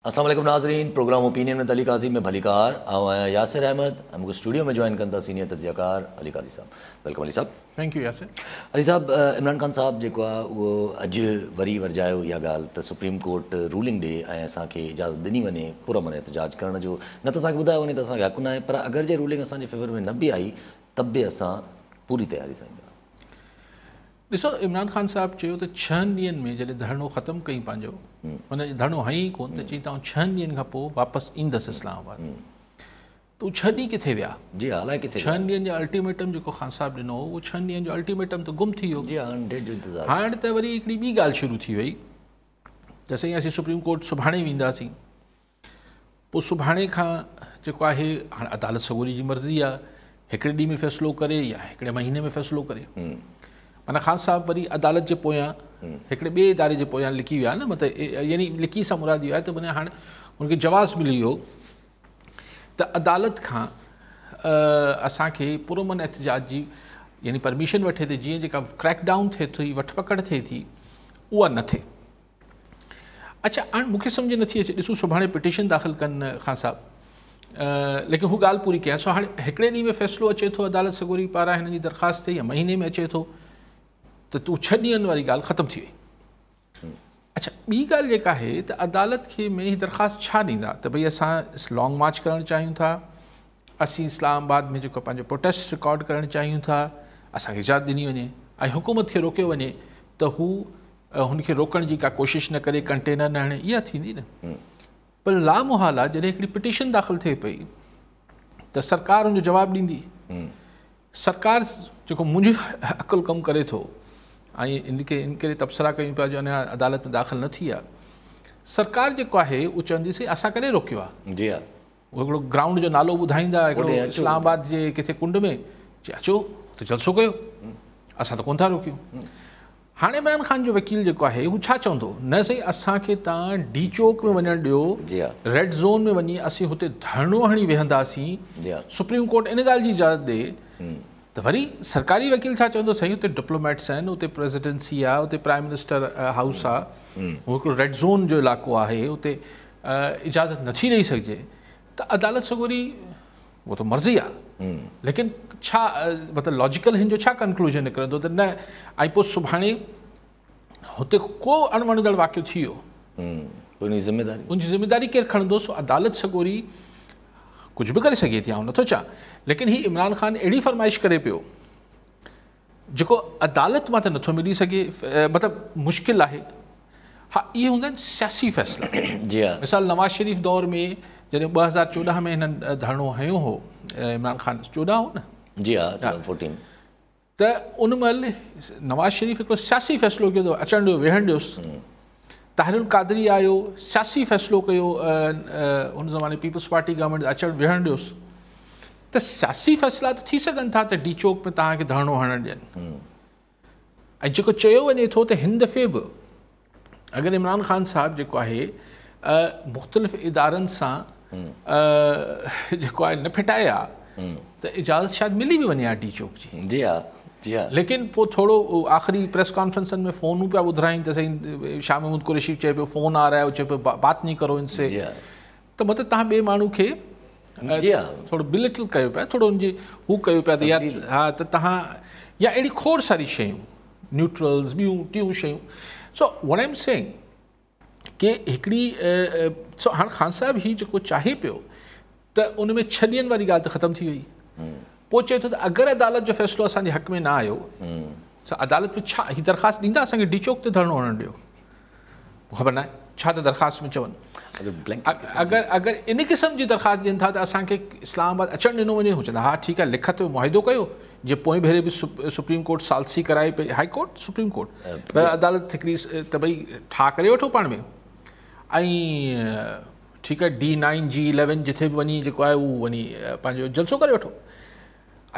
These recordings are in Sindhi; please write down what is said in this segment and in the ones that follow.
السلام عليڪم ناظرين programme opinion with Ali Qazi ۾ ڀليڪار آئون آهيان ياسر احمد ۽ مونکي اسٽوڊيو ۾ جوائن ڪن ٿا سينيئر تجزيه ڪار علي قاضي صاحب welcome Ali صاحب. Thank you Yasir. Ali صاحب عمران خان صاحب جيڪو آهي اهو اڄ وري ورجايو اها ڳالهه ته سپريم ڪورٽ رولنگ ڏي ۽ اسان کي اجازت ڏني وڃي پرامن احتجاج ڪرڻ جو نه ته اسان کي ٻڌايو وڃي ته اسان کي حق ناهي پر اگر جي رولنگ اسان جي فيور ۾ نه به آئي ته به اسان پوري تياري سان ايندا. ڏسو عمران خان صاحب چيو ته ڇهن ڏينهن ۾ جڏهن ڌرڻو ختم ڪئي پنهنجو هن ڌرڻو هنئي ئي ڪون ته چئي ته آئون ڇهن ڏينهن کان پوء واپس ايندس اسلام آباد ته هو ڇهه ڏينهن ڪٿي ويا؟ جي ها الائي ڪٿي ويا. ڇهن ڏينهن جو الٽيميٽم جيڪو خان صاحب ڏنو هو اهو ڇهن ڏينهن جو الٽيميٽم ته گم ٿي ويو. جي ها هاڻ ڊيٽ جو انتظار. هاڻ ته وري هڪڙي ٻي ڳالهه شروع ٿي وئي ته سائين اسين سپريم ڪورٽ سڀاڻي وينداسين. پوء سڀاڻي کان جيڪو آهي هاڻي عدالت سڳوري جي مرضي آهي هڪڙي ڏينهن ۾ فيصلو ڪري يا هڪڙي مهيني ۾ فيصلو ڪري. معنيٰ خان صاحب وري عدالت جي پويان هڪڙي ٻئي اداري جي پويان لڪي ويا نه مطلب يعني لڪي سان مراد اهو آهي ته معنيٰ هاڻي هن کي جواز ملي ويو ته عدالت کان اسان کي پرامن احتجاج جي يعني پرميشن وٺي ته جيئن جيڪا ڪريڪ ڊائون ٿئي ٿي وٺ پڪڙ ٿئي ٿي اها نه ٿئي. اڇا هاڻ مون کي سمجهه نٿي اچي ڏسو سڀاڻي پٽيشن داخل ڪن خان صاحب ليڪن هو ڳالهه پوري ڪيان سو هاڻي هڪڙي ڏينهن ۾ فيصلو اچي ٿو عدالت سڳوري پاران هنن جي درخواست تي يا مهيني ۾ اچي ٿو ته تون ڇهه ڏينهن واري ڳالهه ختم ٿي وئي. اڇا ٻي ڳالهه جيڪا آهي ته عدالت کي ۾ هي درخواست ڇا ڏيندا ته ڀئي اسان لانگ مارچ ڪرڻ چاهيون ٿا اسين اسلام آباد ۾ جيڪو پنهنجو پروٽيسٽ رڪارڊ ڪرڻ چاهيون ٿا اسان کي اجازت ڏني وڃي ۽ حڪومت کي روڪيو وڃي ته هو هن کي روڪڻ جي ڪا ڪوشش نه ڪري ڪنٽينر نه هڻي اها ٿيندي نه پر لا محاله جڏهن هڪڙي پٽيشن داخل ٿئي پئي ته سرڪار ان جو جواب ڏيندي سرڪار جيڪو منهنجو عقل ڪم ڪري ٿو ۽ ان کي ان ڪري تبصرا ڪيون پيا جو اڃا عدالت ۾ داخل نه ٿي آهي سرڪار جيڪو آهي اهو چوندي سائين اسان ڪڏهن روڪيو آهي جي ها هو هڪڙو گرائونڊ جو نالو ٻڌائيندا هڪڙو اسلام آباد جي ڪٿي ڪنڊ ۾ چي اچو ته جلسو ڪيو اسان ته ڪونه ٿا روڪيون هاڻي عمران خان جو وڪيل جيڪو آهي هو ڇا چوندو نه سائين اسان کي تان ڊي چوڪ ۾ وڃڻ ڏيو ريڊ زون ۾ وڃي اسين هتي ڌرڻو هڻي ويهنداسين سپريم ڪورٽ ان ڳالهه جي اجازت ڏي ته وري سرڪاري وڪيل ڇا چوندو سائين اتي ڊپلوميٽس آهن اتي پريزيڊنسي آهي اتي پرائم منسٽر هائوس آهي هو هڪڙو ريڊ زون جو علائقو آهي اتي اجازت نٿي ڏئي سگهجي ته عدالت سڳوري اهو ته مرضي آ ليڪن ڇا مطلب لاجيڪل هن جو ڇا ڪنڪلوزن نڪرندو ته نه ۽ پوء سڀاڻي هتي ڪو اڻوڻندڙ واقعو ٿي ويو ان جي ذميداري ان جي ذميداري ڪير کڻندو سو عدالت سڳوري ڪجهه به ڪري سگهي ٿي آئون نٿو چان ليڪن هي عمران خان اهڙي فرمائش ڪري پيو جيڪو عدالت مان ته نٿو ملي سگهي مطلب مشڪل آهي ها اهي هوندا آهن سياسي فيصلا جي ها مثال نواز شريف دور ۾ جڏهن 2014 ۾ هنن ڌرڻو هنيو هو عمران خان 14 هو نه جي ها 2014 ته ان مهل نواز شريف هڪڙو سياسي فيصلو ڪيو ته اچڻ ڏيو ويهڻ ڏيوس طاهر القادري آيو سياسي فيصلو ڪيو ان زماني پيپلز پارٽي گورنمينٽ اچڻ ويهڻ ڏيوس ته سياسي فيصلا ته ٿي سگهن ٿا ته ڊي چوڪ ۾ توهان کي ڌرڻو هڻڻ ڏين ۽ جيڪو چيو وڃي ٿو ته هن دفعي به اگر عمران خان صاحب جيڪو آهي مختلف ادارن سان جيڪو آهي نه ڦٽائي ها ته اجازت شايد ملي به وڃي ها ڊي چوڪ جي. جي ها جي ها. ليڪن پوء ٿورو آخري پريس ڪانفرنسن ۾ فونون پيا ٻڌرائين ته سائين شاهه محمود قريشي چئي پيو فون آ رها هي چئي پيو بات نهين ڪرو ان سي. جي ها. ته مطلب تهان ٻئي ماڻهو کي جي ها. ٿورو بلٽل ڪيو پيا ٿورو ان جي هو ڪيو پيا ته يار ها ته تهان يا اهڙي کوڙ ساري شيون نيوٽرلز ٻيون ٽيون شيون سو واٽ I am saying ڪي هڪڙي سو هاڻ خان صاحب هي جيڪو چاهي پيو ته ان ۾ ڇهه ڏينهن واري ڳالهه ته ختم ٿي وئي پوء چئي ٿو ته اگر عدالت جو فيصلو اسان جي حق ۾ نه آيو سو عدالت ۾ ڇا هي درخواست ڏيندا اسان کي ڊي چوڪ تي ڌرڻو هڻڻ ڏيو خبر ناهي ڇا ته درخواست ۾ چون اگر اگر ان قسم جي درخواست ڏين ٿا ته اسان کي اسلام آباد اچڻ ڏنو وڃي هو چوندا ها ٺيڪ آهي لکت ۾ معاهدو ڪيو جي پوئين ڀيري به سپريم ڪورٽ ثالثي ڪرائي پئي هائي ڪورٽ سپريم ڪورٽ پر عدالت هڪڙي ته ڀئي ٺاهه ڪري وٺو پاڻ ۾ ۽ ٺيڪ آهي ڊي نائن جي اليون جٿي به وڃي جيڪو آهي اهو وڃي پنهنجو جلسو ڪري وٺو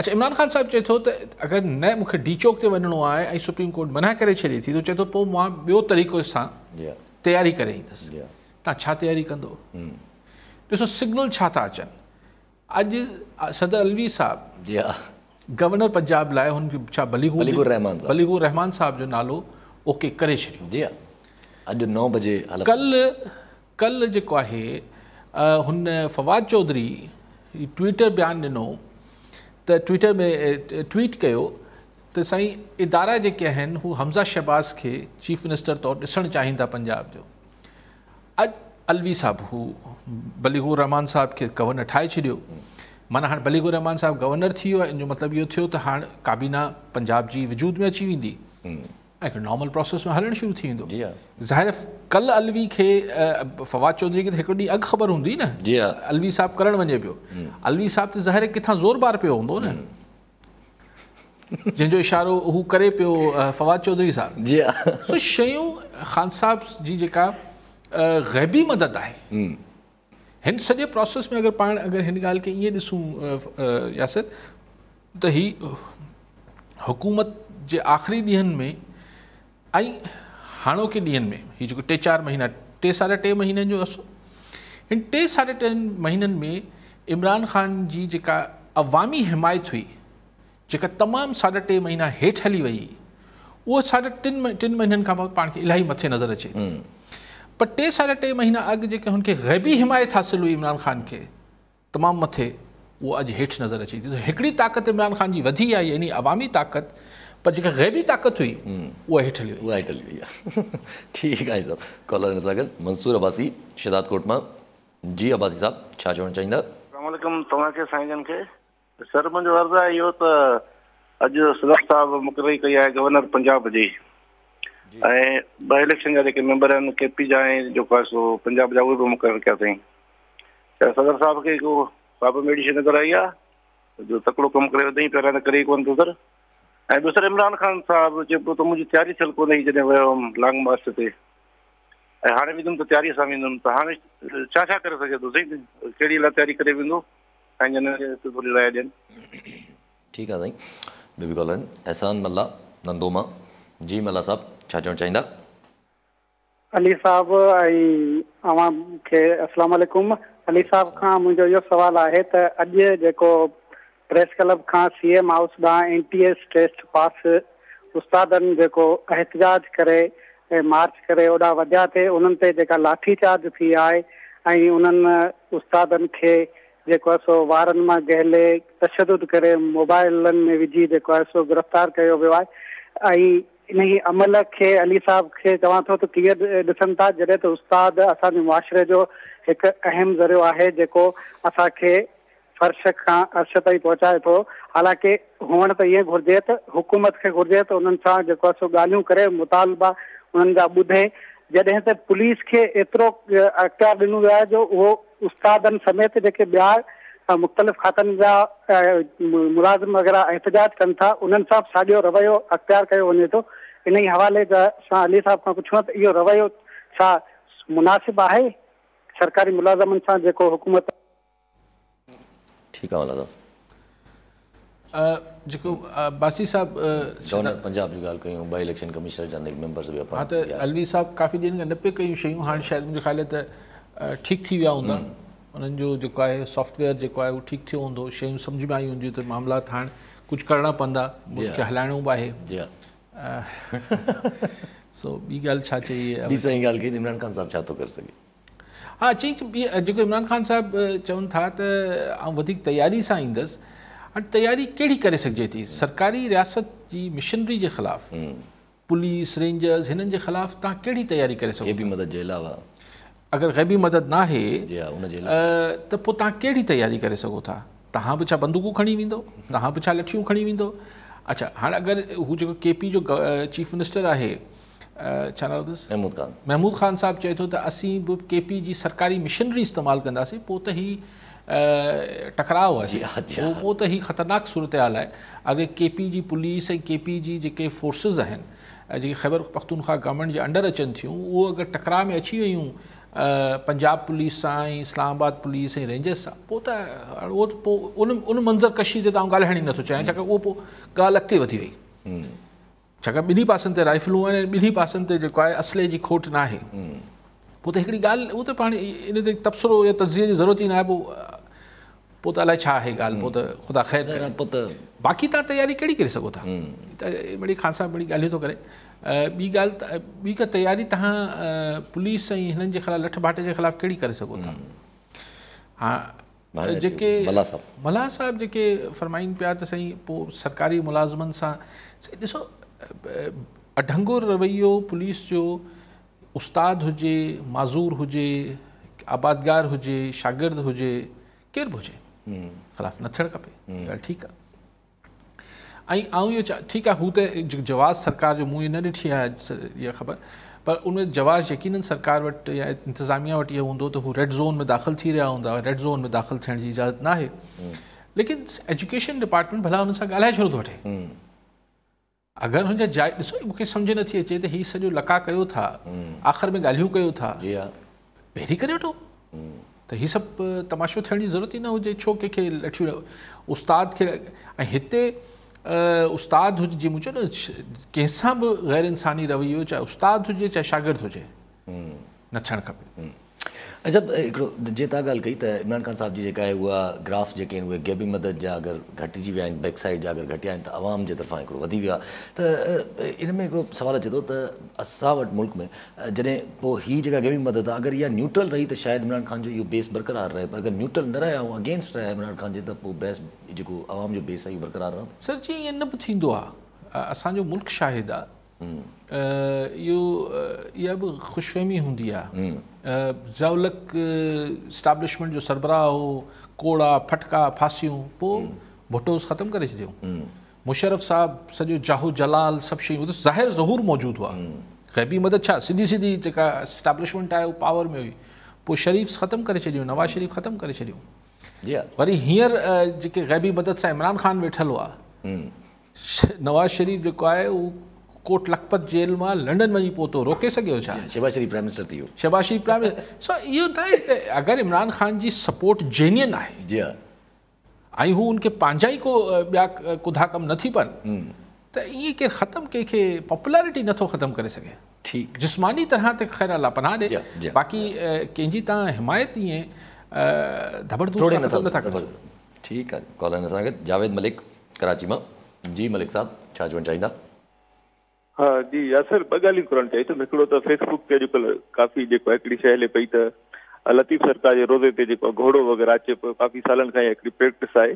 اڇا عمران خان صاحب چئي ٿو ته اگر نه مون کي ڊي چوڪ تي وڃڻو آهي ۽ سپريم ڪورٽ منع ڪري ڇڏي ٿي ته چئي ٿو پوء مان ٻيو طريقو سان تياري ڪري ايندس تان ڇا تياري ڪندو ڏسو سگنل ڇا ٿا اچن اڄ صدر علوي صاحب جي ها گورنر پنجاب لاء هن کي ڇا بليغ الرحمان صاحب بليغ الرحمان صاحب جو نالو اوڪي ڪري ڇڏيو جي ها اڄ 9 بجي ڪل ڪلهه جيڪو آهي هن فواد چوڌري ٽوئيٽر بيان ڏنو ته ٽوئيٽر ۾ ٽوئيٽ ڪيو ته سائين ادارا جيڪي آهن هو حمزه شهباز کي چيف منسٽر طور ڏسڻ چاهين ٿا پنجاب جو. اڄ علوي صاحب هو بليغ الرحمان صاحب کي گورنر ٺاهي ڇڏيو، معنيٰ هاڻي بليغ الرحمان صاحب گورنر ٿي ويو آهي، ان جو مطلب اهو ٿيو ته هاڻ ڪابينا پنجاب جي وجود ۾ اچي ويندي ۽ هڪ نارمل پروسيس ۾ هلڻ شروع ٿي ويندو. ظاهر ڪلهه علوي کي فواد چوڌري کي ته هڪڙو ڏينهن اڳ خبر هوندي نه، علوي صاحب ڪرڻ وڃي پيو، علوي صاحب ته ظاهر ڪٿان زور بار پيو هوندو نه، جنهن جو اشارو هو ڪري پيو فواد چوڌري صاحب. سو شيون خان صاحب جي جيڪا غيبي مدد آهي هن سڄي پروسيس ۾، اگر پاڻ اگر هن ڳالهه کي ائين ڏسون ياسر ته هي حڪومت جي آخري ڏينهن ۾ ۽ هاڻوڪي ڏينهن ۾ هي جيڪو 3-4 مهينا 3.5 مهينن جو عرصو، هن 3.5 مهينن ۾ عمران خان جي جيڪا عوامي حمايت هئي جيڪا تمام 3.5 مهينا هيٺ هلي وئي، اها 3.5 مهينن کان پوءِ پاڻ کي الاهي مٿي نظر اچي ٿي. پر 3.5 مهينا اڳ جيڪي هن کي غيبي حمايت حاصل هئي عمران خان کي تمام مٿي، اها اڄ هيٺ نظر اچي ٿي. هڪڙي طاقت عمران خان جي وڌي آهي يعني عوامي طاقت، پر جيڪا غيبي طاقت هئي اها هيٺ هلي وئي، اها هيٺ هلي وئي. ٺيڪ آهي صاحب. ڪالر سان گڏ منصور عباسي شهداد ڪوٽ مان. جي عباسي صاحب ڇا چوڻ چاهيندا؟ السلام عليڪم توهان کي سائين جن کي. سر منهنجو عرض آهي اهو ته اڄ صدر صاحب مقرري ڪئي آهي گورنر پنجاب جي ۽ 2 اليڪشن جا جيڪي ميمبر آهن ڪي پي جا ۽ جيڪو آهي سو پنجاب جا اهي به مقرر ڪيا اٿئي. ڇا صدر صاحب کي ڪو خواب ۾ اهڙي شيء نظر آئي آهي جو تڪڙو ڪم ڪري وڌائين؟ پهريان ته ڪري ئي ڪونه ٿو سر. ۽ ٻيو سر عمران خان صاحب چئي پيو ته منهنجي تياري ٿيل ڪونه هئي جڏهن ويو هئم لانگ مارچ تي، ۽ هاڻي ويندم ته تياري سان ويندم، ته هاڻي ڇا ڇا ڪري سگهي ٿو سائين؟ ڪهڙي لاء تياري ڪري ويندو؟ سائين جن کي ٿوري راءِ ڏين. ٺيڪ آهي سائين. ٻيو به ڪالر آهن. احسان ملاح نندو مان. جي ملاح صاحب ڇا چوڻ چاهيندا؟ علي صاحب ۽ اوهان کي السلام عليڪم. علي صاحب کان منهنجو اهو سوال آهي ته اڄ جيڪو پريس ڪلب کان سي ايم هائوس ڏانهن N T S test pass استادن جيڪو احتجاج ڪري ۽ مارچ ڪري اوڏانهن وڌيا ٿي، انهن تي جيڪا لاٺي چارج ٿي آهي ۽ انهن استادن کي جيڪو آهي سو وارن مان گهلي تشدد ڪري موبائلن ۾ وجهي جيڪو آهي سو گرفتار ڪيو ويو آهي، ۽ انهي عمل کي علي صاحب کي چوان ٿو ته ڪيئن ڏسن ٿا، جڏهن ته استاد اسان جي معاشري جو هڪ اهم ذريعو آهي جيڪو اسان کي فرش کان عرش تائين پهچائي ٿو. حالانڪه هئڻ ته ائين گهرجي ته حڪومت کي گهرجي ته انهن سان جيڪو آهي سو ڳالهيون ڪري مطالبا انهن جا ٻڌي، جڏهن ته پوليس کي ايترو اختيار ڏنو ويو آهي جو اهو استادن سميت جيڪي ٻيا مختلف کاتن جا ملازم وغيره احتجاج ڪن ٿا انهن سان به ساڳيو رويو اختيار ڪيو وڃي ٿو. انهي حوالي سان علي صاحب کان پڇڻو ته اهو رويو ڇا مناسب آهي سرڪاري ملازمن سان جيڪو حڪومت ٺيڪ آهي مولانا صاحب. جيڪو عباسي صاحب گورنر پنجاب جي ڳالهه ڪيون، 2 اليڪشن ڪمشنر جا ميمبرز به اپائنٽ ها ته علوي صاحب ڪافي ڏينهن کان نه پئي ڪيون شيون، هاڻي شايد منهنجو خيال آهي ته ٺيڪ ٿي ويا هوندا، انهن جو جيڪو آهي سافٽ ويئر جيڪو آهي اهو ٺيڪ ٿيو هوندو، شيون سمجهه ۾ آيون هونديون ته معاملات هاڻ ڪجهه ڪرڻا پوندا، ملڪ کي هلائڻو به آهي. جي ها. سو ٻي ڳالهه ڇا چئي؟ ٻي سائين ڳالهه ڪئي ته عمران خان صاحب ڇا ٿو ڪري سگهي؟ ها چئي جيڪو عمران خان صاحب چون ٿا ته آئون وڌيڪ تياري سان ايندس، هاڻي تياري ڪهڙي ڪري سگهجي ٿي؟ سرڪاري رياست جي مشنري جي خلاف، پوليس، رينجرز هنن جي خلاف توهان ڪهڙي تياري ڪري سگهو ٿا؟ غيبي مدد جي علاوه. اگر غيبي مدد ناهي ته پوء توهان ڪهڙي تياري ڪري سگهو ٿا؟ توهان به ڇا بندوقون کڻي ويندو؟ توهان به ڇا لٺيون کڻي ويندو؟ اڇا هاڻي اگر هو جيڪو ڪي پي جو چيف منسٽر آهي ڇا نالو اٿس؟ محمود خان. محمود خان صاحب چئي ٿو ته اسين به ڪي پي جي سرڪاري مشنري استعمال ڪنداسين، پوء ته هي ٽڪراء آهي، پوء ته هي خطرناڪ صورتحال آهي. اگر ڪي پي جي پوليس ۽ ڪي پي جي جيڪي فورسز آهن جيڪي خيبر پختونخوا گورنمينٽ جي انڊر اچن ٿيون، اهو اگر ٽڪراء ۾ اچي ويون پنجاب پوليس سان ۽ اسلام آباد پوليس ۽ رينجرز سان، پوء ته اهو ته پوء ان منظر ڪشي تي ته آئون ڳالهائڻ ئي نٿو چاهيان، ڇاڪاڻ اهو پوء ڳالهه اڳتي وڌي وئي. ڇاڪاڻ ٻنهي پاسن تي رائفلون آهن ۽ ٻنهي پاسن تي جيڪو آهي اسلحي جي کوٽ ناهي، پوء ته هڪڙي ڳالهه اهو ته پاڻ ان تي تبصرو يا تجزيي جي ضرورت ئي ناهي. پوء पोइ त अलाए छा आहे ॻाल्हि, पोइ त ख़ुदा ख़ैर करे। पोइ त बाक़ी तव्हां तयारी कहिड़ी करे सघो था? त बड़ी ख़ान साहिबु बड़ी ॻाल्हियूं थो करे। ॿी ॻाल्हि त ॿी का तयारी तव्हां पुलिस ऐं हिननि जे ख़िलाफ़ लठ भाटे जे ख़िलाफ़ कहिड़ी करे सघो था? हा, जेके मलाह साहिबु जेके फरमाइनि पिया त साईं पोइ सरकारी मुलाज़िमनि सां, साईं ॾिसो अढंगो रवैयो पुलिस जो, उस्ताद हुजे, माज़ूर हुजे, आबादगार हुजे, शागिर्द हुजे, केरु बि हुजे, ख़िलाफ़ न थियणु खपे, ॻाल्हि ठीकु आहे। ऐं आउं इहो ठीकु आहे, हू त जवाज़ सरकार जो मूं न ॾिठी आहे इहा ख़बर, पर उन जवाज़ यकीनन सरकार वटि या इंतिज़ामिया वटि इहो हूंदो त हू रेड ज़ोन में दाख़िल थी रहिया हूंदा, रेड ज़ोन में दाख़िल थियण जी इजाज़त न आहे। लेकिन एजुकेशन डिपार्टमेंट भला हुन सां ॻाल्हाए छो नथो वठे? अगरि हुनजा जाइ ॾिसो, मूंखे सम्झ नथी अचे त हीउ सॼो लका कयो था, आख़िर में ॻाल्हियूं कयो था, पहिरीं करे वठो त हीउ सभु तमाशो थियण जी ज़रूरत ई न हुजे। छो कंहिंखे लठियूं उस्ताद खे, ऐं हिते उस्ताद हुजे, जीअं मूं चयो न, कंहिंसां बि ग़ैर इंसानी रवैयो, चाहे उस्ताद हुजे चाहे शागिर्द हुजे, न थियणु खपे। अच्छा, हिकिड़ो जीअं तव्हां ॻाल्हि कई त इमरान ख़ान साहिब जी जेका आहे उहा ग्राफ जेके आहिनि उहे ग़ैबी मदद जा अगरि घटिजी विया आहिनि, बैक साइड जा अगरि घटिया आहिनि त अवाम जे तरफ़ां हिकिड़ो वधी वियो आहे। त इन में हिकिड़ो सवालु अचे थो त असां वटि मुल्क में जॾहिं पोइ हीअ जेका ग़ैबी मदद आहे, अगरि इहा न्यूट्रल रही त शायदि इमरान ख़ान जो इहो बेस बरक़रार रहे, पर अगरि न्यूट्रल न रहिया ऐं अगेंस्ट रहिया इमरान ख़ान जे त पोइ बेस जेको अवाम जो बेस आहे इहो बरक़रार रहंदो। सर जी, ईअं न बि थींदो आहे, असांजो मुल्क शाहिद आहे, इहो इहा बि ख़ुशफ़हमी हूंदी आहे। ज़ियाउलक इस्टेब्लिशमेंट जो सरबराह हो, कोड़ा फटका फांसियूं, पोइ भुटोस ख़त्म करे छॾियऊं। मुशर्रफ़ साहिबु सॼो जाहो जलाल सभु शयूं त ज़ाहिर ज़हूर मौजूदु हुआ। ग़ैबी मदद छा, सिधी सिधी जेका इस्टेब्लिशमेंट आहे उहा पावर में हुई। पोइ शरीफ़ ख़त्म करे छॾियूं, नवाज़ शरीफ़ ख़त्म करे छॾियूं। वरी हींअर जेके ग़ैबी मदद सां इमरान ख़ान वेठल हुआ, नवाज़ शरीफ़ जेको आहे उहो कोट लखपत जेल मां लंडन वञी पहुतो, रोके सघियो छा? शहबाज़ शरीफ़ प्राइम मिनिस्टर थी वियो, शहबाज़ शरीफ़ प्राइम मिनिस्टर। सो इहो न आहे त अगरि इमरान ख़ान जी सपोर्ट जेन्युइन आहे जी हा, ऐं हू उनखे पंहिंजा ई को ॿिया कुधा कमु न थी पनि, त ईअं केरु ख़त्म कंहिंखे पॉपुलरिटी नथो ख़त्म करे सघे। ठीकु, जिस्मानी तरह ते ख़ैर अलाह पनाह ॾे, बाक़ी कंहिंजी तव्हां हिमायत ईअं धबड़दूर नथा करे सघो। ठीकु आहे, कॉल असां गॾु जावेद मलिक कराची मां। जी मलिक साहिबु, छा चवणु चाहींदा? हा जी यासर, ॿ ॻाल्हियूं करणु चाहींदुमि। हिकिड़ो त फेसबुक ते अॼुकल्ह काफ़ी जेको आहे हिकिड़ी शइ हले पई त लतीफ़ सरकार जे रोज़े ते जेको घोड़ो वग़ैरह अचे पियो, काफ़ी सालनि खां हिकिड़ी प्रैक्टिस आहे,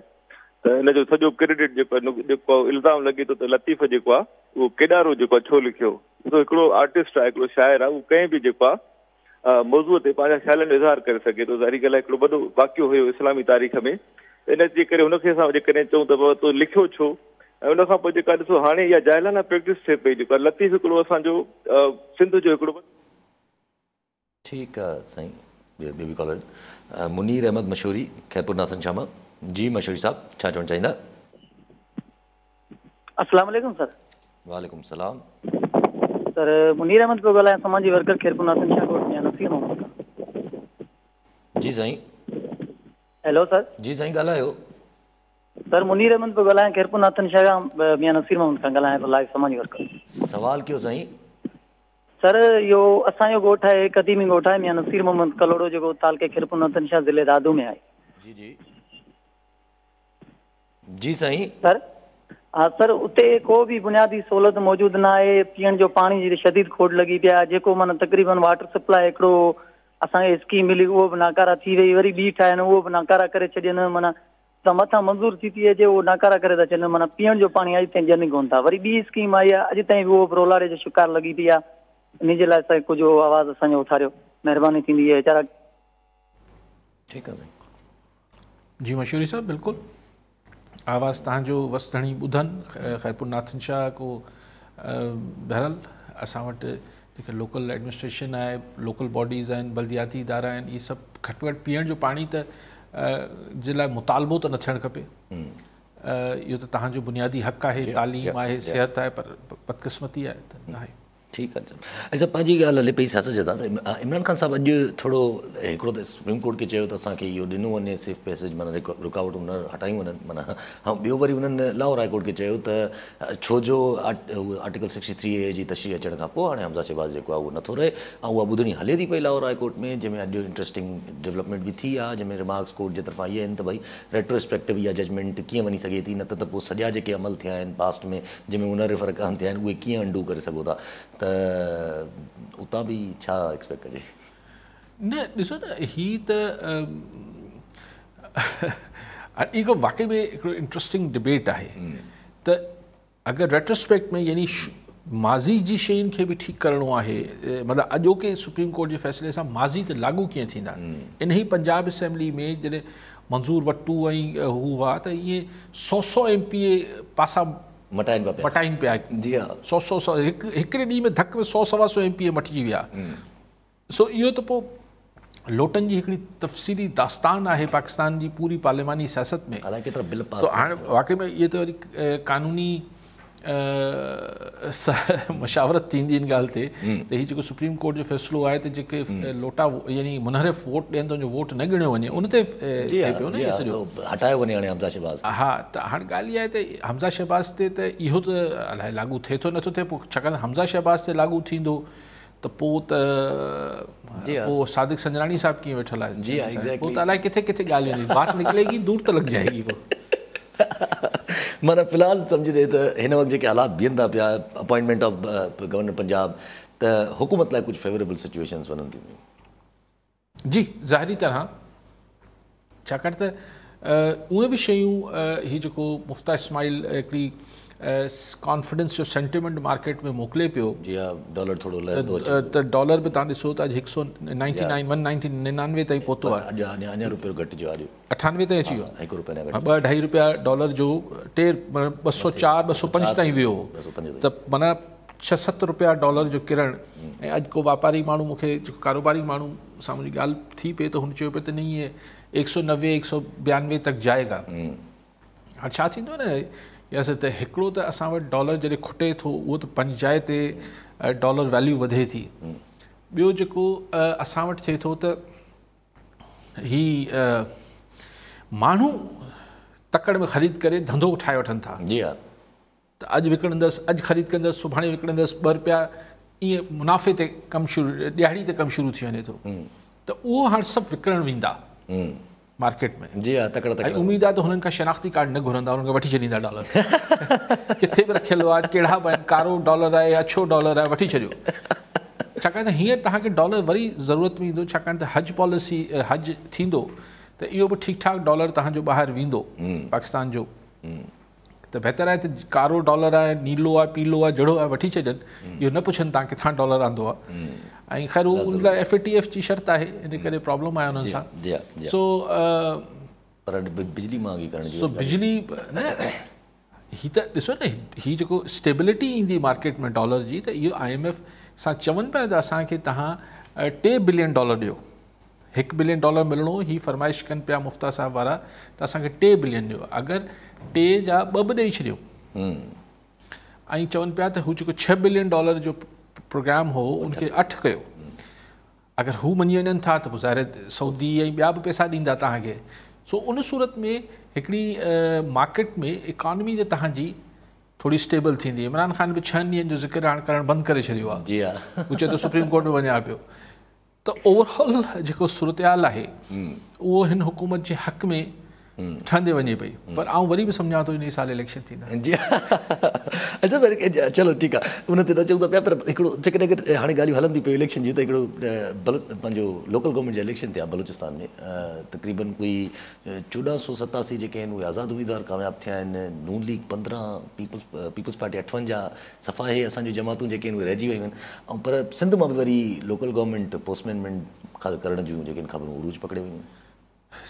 त हिन जो सॼो क्रेडिट जेको आहे, जेको इल्ज़ाम लॻे थो त लतीफ़ जेको आहे उहो केॾारो जेको आहे छो लिखियो। ॾिसो, हिकिड़ो आर्टिस्ट आहे, हिकिड़ो शाइर आहे, उहो कंहिं बि जेको आहे मौज़ूअ ते पंहिंजा ख़्यालनि जो इज़हार करे सघे थो। ज़ाहिरी ॻाल्हि आहे, हिकिड़ो वॾो वाक़ियो हुयो इस्लामी तारीख़ में, इन जे करे हुनखे असां जेकॾहिं चऊं त बाबा तूं लिखियो छो? ऐं उन खां पोइ जेका ॾिसो हाणे इहा जाहिलाना प्रैक्टिस थिए पई, जेका लतीफ़ हिकिड़ो असांजो सिंध जो हिकिड़ो। ठीकु आहे साईं, ॿियो बि कॉलर मुनीर अहमद मशहूरी ख़ैरपुर नाथन शाह मां। जी मशहूरी साहिबु, छा चवणु चाहींदा? अस्सलाम वालेकुम सर। वालेकुम सलाम। सर मुनीर अहमद पियो ॻाल्हायां, समाजी वर्कर ख़ैरपुर नाथन शाह ॻोठ मियां नसीर मोहम्मद खां। जी साईं। Hello sir. जी साईं ॻाल्हायो। सर मुनीर अहमद पियो ॻाल्हायां, ख़ैरपुर नाथन शाह खां मियां नसीर मोहम्मद खां ॻाल्हायां पियो, लाइव समाजी वर्कर। सवाल कयो साईं। सर इहो असांजो ॻोठु आहे, क़दीमी ॻोठु आहे मियां नसीर मोहम्मद कलोड़ो, जेको तालके ख़ैरपुर नाथन शाह ज़िले दादू में आहे। जी जी जी साईं। सर हा सर, उते को बि बुनियादी सहूलियत मौजूदु न आहे, पीअण जो पाणी जी शदीद खोट लॻी पई आहे, जेको माना तक़रीबन वाटर सप्लाई हिकिड़ो असांखे स्कीम मिली उहो बि नाकारा थी वई, वरी ॿी ठाहिनि उहो बि नाकारा करे छॾियनि, माना त मथां मंज़ूर थी थी अचे उहो नाकारा करे था छॾनि, माना पीअण जो पाणी अॼु ताईं ॾियनि कोन था। वरी ॿी स्कीम आई आहे, अॼु ताईं बि उहो बि रोलारे जो शिकार लॻी पई आहे। इन जे लाइ साईं कुझु आवाज़ असांजो उथारियो, महिरबानी थींदी वीचारा। ठीकु आहे साईं। जी मशहूरी साहिबु, बिल्कुलु आवाज़ तव्हांजो वस धणी ॿुधनि। ख़ैरपुर नाथन शाह को बहरहाल असां वटि जेका लोकल एडमिनिस्ट्रेशन आहे, लोकल बॉडीज़ आहिनि, बल्दियाती इदारा आहिनि, इहे सभु घटि में घटि पीअण जो पाणी त जे लाइ मुतालबो त न थियणु खपे। इहो त तव्हांजो बुनियादी हक़ आहे, तालीम आहे, सिहत आहे, पर बदकिस्मती आहे त न आहे। ٺيڪ آهي اڇا پنهنجي ڳالهه هلي پئي سياست جي ته عمران خان صاحب اڄ ٿورو هڪڙو ته سپريم ڪورٽ کي چيو ته اسان کي اهو ڏنو وڃي سيف پيسيج معنيٰ رڪاوٽون نه هٽايون وڃن معنيٰ ۽ ٻيو وري انهن لاهور هاء ڪورٽ کي چيو ته ڇو جو آرٽيڪل 63 اي جي تشريح اچڻ کان پوء هاڻي حمزه شهباز جيڪو آهي اهو نٿو رهي ۽ اها ٻڌڻي هلي ٿي پئي لاهور هاء ڪورٽ ۾ جنهن ۾ اڄ انٽريسٽنگ ڊولپمينٽ به ٿي آهي جنهن ۾ ريمارڪس ڪورٽ جي طرفان اهي آهن ته ڀئي ريٽروسپيڪٽو اها ججمينٽ ڪيئن وڃي سگهي ٿي نه ته پوء سڄا جيڪي عمل ٿيا آهن پاسٽ ۾ جنهن ۾ منحرف ارڪان ٿيا آهن اهي ڪيئن انڊو ڪري سگهو ٿا ته اتان به ڇا ايڪسپيڪٽ ڪجي؟ نه ڏسو نه هي ته هڪڙو واقعي ۾ هڪڙو انٽرسٽنگ ڊبيٽ آهي ته اگر ريٽروسپيڪٽ ۾ يعني ماضي جي شين کي به ٺيڪ ڪرڻو آهي مطلب اڄوڪي سپريم ڪورٽ جي فيصلي سان ماضي تي لاڳو ڪيئن ٿيندا؟ انهي پنجاب اسيمبلي ۾ جڏهن منظور وٽو ۽ هو هئا ته ائين سو سو ايم پي اي پاسا مٽائن پيا مٽائن پيا جي ها سو سو سو هڪ هڪڙي ڏينهن ۾ ڌڪ ۾ سو سوا سو ايم پي اي مٽجي ويا. سو اهو ته پوء لوٽن جي هڪڙي تفصيلي داستان آهي پاڪستان جي پوري پارلياماني سياست ۾. الائي ڪيترا بل پاس سو هاڻي واقعي ۾ اهي ته وري قانوني مشاورت ٿيندي ان ڳالهه تي ته هي جيڪو سپريم ڪورٽ جو فيصلو آهي ته جيڪي لوٽا يعني منحرف ووٽ ڏين ته ان جو ووٽ نه ڳڻيو وڃي ان تي ٿئي پيو نه اهو سڄو هٽايو وڃي هاڻي حمزه شهباز کي. ها ته هاڻي ڳالهه اها آهي ته حمزه شهباز تي ته اهو ته الائي لاڳو ٿئي ٿو نٿو ٿئي پوء ڇاڪاڻ ته حمزه شهباز تي لاڳو ٿيندو ته پوء ته پوء صادق سنجراڻي صاحب ڪيئن ويٺل آهي جي ها ايگزيڪٽلي پوء ته الائي ڪٿي ڪٿي ڳالهه ويندي بات نڪلي گي دور تلڪ جائي گي پوء. معنيٰ في الحال سمجهجي ته هن وقت جيڪي حالات بيهن ٿا پيا اپائنٽمينٽ آف گورنر پنجاب ته حڪومت لاء ڪجهه فيوريبل سچويشنز وڃن ٿيون پيون. جي ظاهري طرح ڇاڪاڻ ته اهي به شيون هي جيڪو مفتاح اسماعيل هڪڙي ڪانفيڊنس جو سينٽيمينٽ مارڪيٽ ۾ موڪلي پيو جي ها ڊالر ٿورو لهندو اچي ته ڊالر به تان ڏسو ته اڄ 199 199 تائين پهتو آهي اڄ اڃا روپيو گهٽجيو آهي 98 تائين اچي ويو هڪ روپيو اڃا گهٽ ٻه اڍائي روپيا ڊالر جو ٽي 204 205 تائين ويو ته معنيٰ 6 7 روپيا ڊالر جو ڪرڻ ۽ اڄ ڪو واپاري ماڻهو مون کي جيڪو ڪاروباري ماڻهو سان منهنجي ڳالهه ٿي پئي ته هن چيو پئي ته نهين هي 190 192 تڪ جائي گا. هاڻ ڇا ٿيندو آهي نه ياسر ته هڪڙو ته اسان وٽ ڊالر جڏهن کٽي ٿو اهو ته پنهنجي جاء تي ڊالر ويليو وڌي ٿي ٻيو جيڪو اسان وٽ ٿئي ٿو ته هي ماڻهو تڪڙ ۾ خريد ڪري ڌنڌو ٺاهي وٺن ٿا. جي ها. ته اڄ وڪڻندس، اڄ خريد ڪندس، سڀاڻي وڪڻندس، ٻه رپيا ائين منافعي تي ڪم شروع، ڏهاڙي تي ڪم شروع ٿي وڃي ٿو ته اهو هاڻ سڀ وڪڻڻ ويندا مارڪيٽ ۾. جي ها تڪڙا تڪڙا. ۽ اميد آهي ته هنن کان شناختي ڪارڊ نه گهرندا، هنن کان وٺي ڇڏيندا ڊالر. ڪٿي به رکيل هئا، ڪهڙا به آهن، ڪارو ڊالر آهي، اڇو ڊالر آهي، وٺي ڇڏيو. ڇاڪاڻ ته هينئر توهان کي ڊالر وري ضرورت ۾ ايندو، ڇاڪاڻ ته حج پاليسي، حج ٿيندو ته اهو به ٺيڪ ٺاڪ ڊالر توهان جو ٻاهر ويندو پاڪستان جو. ته بهتر آهي ته ڪارو ڊالر آهي، نيلو آهي، پيلو آهي، جهڙو آهي وٺي ڇڏين، اهو نه پڇن توهان ڪٿان ڊالر آندو آهي. ۽ خير هو ان لاء ايف اي ٽي ايف جي شرط آهي، ان ڪري پرابلم آهي انهن سان. سو پر بجلي مهانگي ڪرڻ جي سو بجلي نه هي ته ڏسو نه هي جيڪو اسٽيبلٽي ايندي مارڪيٽ ۾ ڊالر جي ته اهو I M F سان چون پيا ته اسان کي توهان 3 بلين ڊالر ڏيو. 1 بلين ڊالر ملڻو هي فرمائش ڪن پيا مفتاح صاحب وارا ته اسان کي 3 بلين ڏيو اگر 3 جا 2 به ڏئي ڇڏيو ۽ چون پيا ته هو جيڪو 6 بلين ڊالر جو پروگرام هو ان کي 8 ڪيو اگر هو مڃي وڃن ٿا ته پوء ظاهر سعودي ۽ ٻيا به پئسا ڏيندا توهان کي سو ان صورت ۾ هڪڙي مارڪيٽ ۾ اڪانومي جي توهان جي ٿوري اسٽيبل ٿيندي. عمران خان به 6 ڏينهن جو ذڪر هاڻ ڪرڻ بند ڪري ڇڏيو آهي. جي ها. هو چئي ٿو سپريم ڪورٽ ۾ وڃان پيو. ته اوور آل جيڪو صورتحال آهي اهو هن حڪومت جي حق ۾ ٺهندي وڃي پئي. پر آئون وري به سمجهان ٿو انهي سال اليڪشن ٿيندا. جي ها. اڇا پر چلو ٺيڪ آهي ان تي ته اچون ٿا پيا پر هڪڙو جيڪڏهن اگر هاڻي ڳالهيون هلن ٿيون پيون اليڪشن جون ته هڪڙو پنهنجو لوڪل گورنمينٽ جا اليڪشن ٿيا بلوچستان ۾ تقريبن ڪوئي 1487 جيڪي آهن اهي آزاد اميدوار ڪامياب ٿيا آهن، نون ليگ 15، پيپلز پيپلز پارٽي 58، صفا اهي اسان جون جماعتون جيڪي آهن اهي رهجي ويون آهن ۽ پر سنڌ مان به وري لوڪل گورنمينٽ پوسٽمينمينٽ ڪرڻ جون جيڪي آهن خبرون عروج پڪڙي ويون آهن.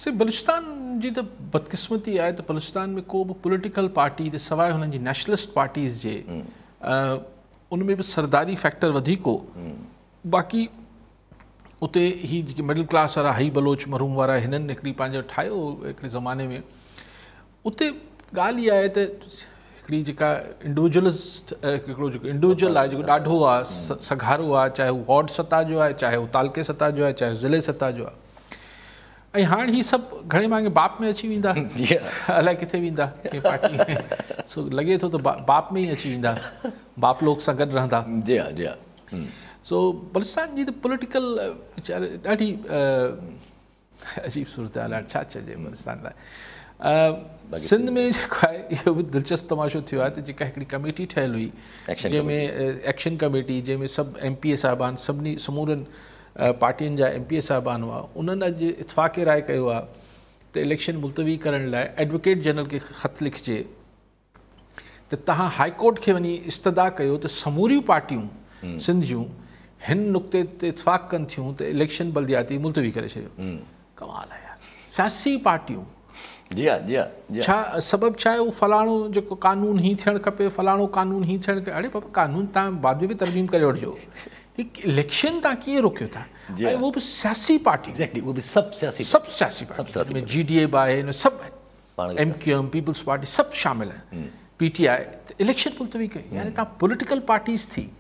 سي بلوچستان جي ته بدقسمتي آهي ته بلوچستان ۾ ڪو به پوليٽيڪل پارٽي ته سواء هنن جي نيشنلسٽ پارٽيز جي ان ۾ به سرداري فيڪٽر وڌيڪ هو باقي اتي هي جيڪي مڊل ڪلاس وارا حئي بلوچ مرحوم وارا هنن هڪڙي پنهنجو ٺاهيو هو هڪڙي زماني ۾ اتي ڳالهه اها آهي ته हिकिड़ी जेका इंडिविजुअलिस्ट हिकिड़ो जेको इंडिविजुअल आहे जेको ॾाढो आहे सघारो आहे, चाहे हू वार्ड सतह जो आहे, चाहे हू तालके सतह जो आहे, चाहे ज़िले सतह जो आहे। ऐं हाणे ही सभु घणे भाङे बाप में अची वेंदा, अलाए किथे वेंदा कंहिं पार्टी में। सो लॻे थो त बाप में ई अची वेंदा, बाप लोग सां गॾु रहंदा। जी हा, जी हा। सो बलूचिस्तान जी त पॉलिटिकल वीचारे ॾाढी अजीब सूरत हाल आहे, छा चइजे बलूचिस्तान लाइ। सिंध में जेको आहे इहो बि दिलचस्प तमाशो थियो आहे त जेका हिकिड़ी कमेटी ठहियल हुई जंहिंमें एक्शन कमेटी, जंहिंमें सभु एम पी ए साहिबान, सभिनी समूरनि पार्टियुनि जा एम पी ए साहिबान हुआ, उन्हनि अॼु इतफ़ाक़ राय कयो आहे त इलेक्शन मुलतवी करण लाइ एडवोकेट जनरल खे ख़त लिखिजे त तव्हां हाई कोर्ट खे वञी इस्तदा कयो त समूरियूं पार्टियूं सिंध जूं हिन नुक़्ते ते इतफ़ाक़ कनि थियूं त इलेक्शन बल्दियाती मुलतवी करे छॾियो। कमाल आहे यार, सियासी पार्टियूं। जी हा, जी हा। छा सबब छा आहे? उहो फलाणो जेको कानून ही थियणु खपे, फलाणो कानून ही थियणु खपे। अरे बाबा, कानून तव्हां बाद में बि तरमीम करे वठिजो, इलेक्शन तव्हां कीअं रोकियो था? ऐं उहो बि सियासी पार्टी। एग्जैक्टली, उहो बि सभु सियासी, सभु सियासी पार्टी में जी डी ए बि आहे, सभु आहिनि, M Q M, Peoples Party सभु शामिल आहिनि, पी टी I. Election मुलतवी कई, यानी तव्हां पॉलिटिकल पार्टीज़ थी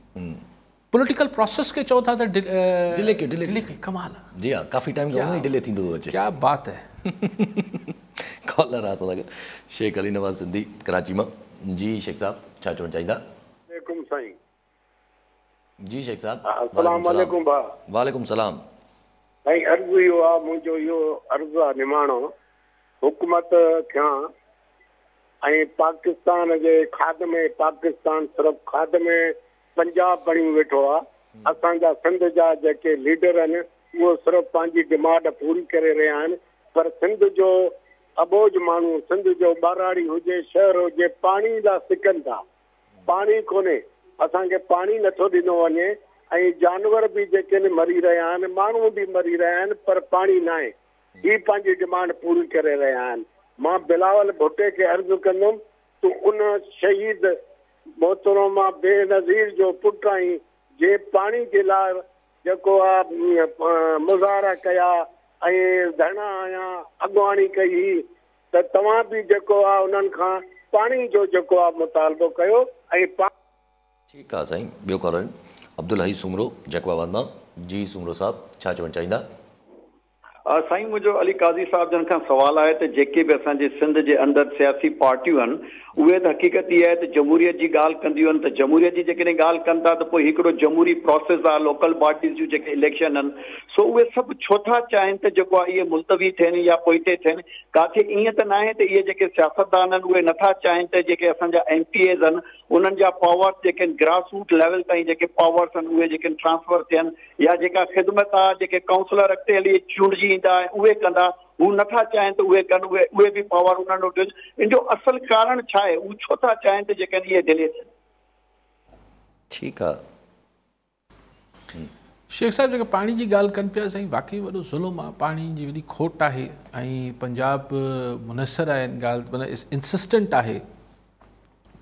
पॉलिटिकल प्रोसेस खे चओ था त डिले कयो, डिले कयो। कमाल आहे। जी हा, काफ़ी टाइम खां डिले थींदो थो अचे। क्या बात है। कॉलर आहे असां सां शेख अली नवाज़ सिंधी कराची मां। जी शेख साहब, छा चवणु चाहींदा? वालेकुम साईं। जी शेख साहब, अस्सलाम वालेकुम भाउ। वालेकुम सलाम। साईं अर्ज़ु इहो आहे, मुंहिंजो इहो अर्ज़ु आहे निमाणो, हुकूमत खां ऐं पाकिस्तान जे खाद में, पाकिस्तान सिर्फ़ खाद में पंजाब बणी वेठो आहे। असांजा सिंध जा जेके लीडर आहिनि उहो सिर्फ़ पंहिंजी डिमांड पूरी करे रहिया आहिनि, पर सिंध जो अबोझ माण्हू, सिंध जो ॿहराड़ी हुजे, शहर हुजे, पाणी लाइ सिकनि था, पाणी कोन्हे, असांखे पाणी नथो ॾिनो वञे ऐं जानवर बि जेके आहिनि मरी रहिया आहिनि, माण्हू बि मरी रहिया आहिनि, पर पाणी न आहे। ही पंहिंजी डिमांड पूरी करे रहिया आहिनि। मां बिलावल भुट्टे खे अर्ज़ु कंदुमि, तूं उन शहीद मोहतरमा बेनज़ीर जो पुटु आहीं, जे पाणी जे लाइ जेको आहे मुज़ाहिरा कया ऐं धरणा हणिया, अॻुवाणी कई, त तव्हां बि जेको आहे उन्हनि खां पाणी जो जेको आहे मुतालबो कयो ऐं ठीकु आहे साईं। ॿियो कॉलर अब्दुल हई सुमरो जैकबाबाद मां। जी सुमरो साहिब, छा चवणु चाहींदा? साईं मुंहिंजो अली काज़ी साहिब जन खां सवाल आहे त जेके बि असांजे सिंध जे अंदरि सियासी पार्टियूं आहिनि, उहे त हक़ीक़त इहा आहे त जमहूरियत जी ॻाल्हि कंदियूं आहिनि, त जमहूरियत जी जेकॾहिं ॻाल्हि कनि था त पोइ हिकिड़ो जमहूरी प्रोसेस आहे, लोकल बॉडीज़ जूं जेके इलेक्शन आहिनि, सो उहे सभु छो था चाहिनि त जेको आहे इहे मुलतवी थियनि या पोइते थियनि? काथे ईअं त न आहे त इहे जेके सियासतदान आहिनि उहे नथा चाहिनि त जेके असांजा एम पी एज़ आहिनि उन्हनि जा पावर्स जेके आहिनि ग्रास रूट लेवल ताईं जेके पावर्स आहिनि उहे जेके ट्रांसफर थियनि, या जेका ख़िदमत आहे जेके काउंसिलर अॻिते हली चूंडिजी ईंदा उहे कंदा, हू नथा चाहिनि त उहे कनि, उहे उहे बि पावर उन्हनि वटि हुजे। इन जो असुलु कारण छा आहे? हू छो था चाहिनि त जेके इहे डिले थियनि? ठीकु आहे शेख साहिब, जेका पाणी जी ॻाल्हि कनि पिया साईं, वाकई वॾो ज़ुल्म आहे, पाणी जी वॾी खोट आहे ऐं पंजाब मुनसर आहे इन ॻाल्हि, माना इंसिस्टेंट आहे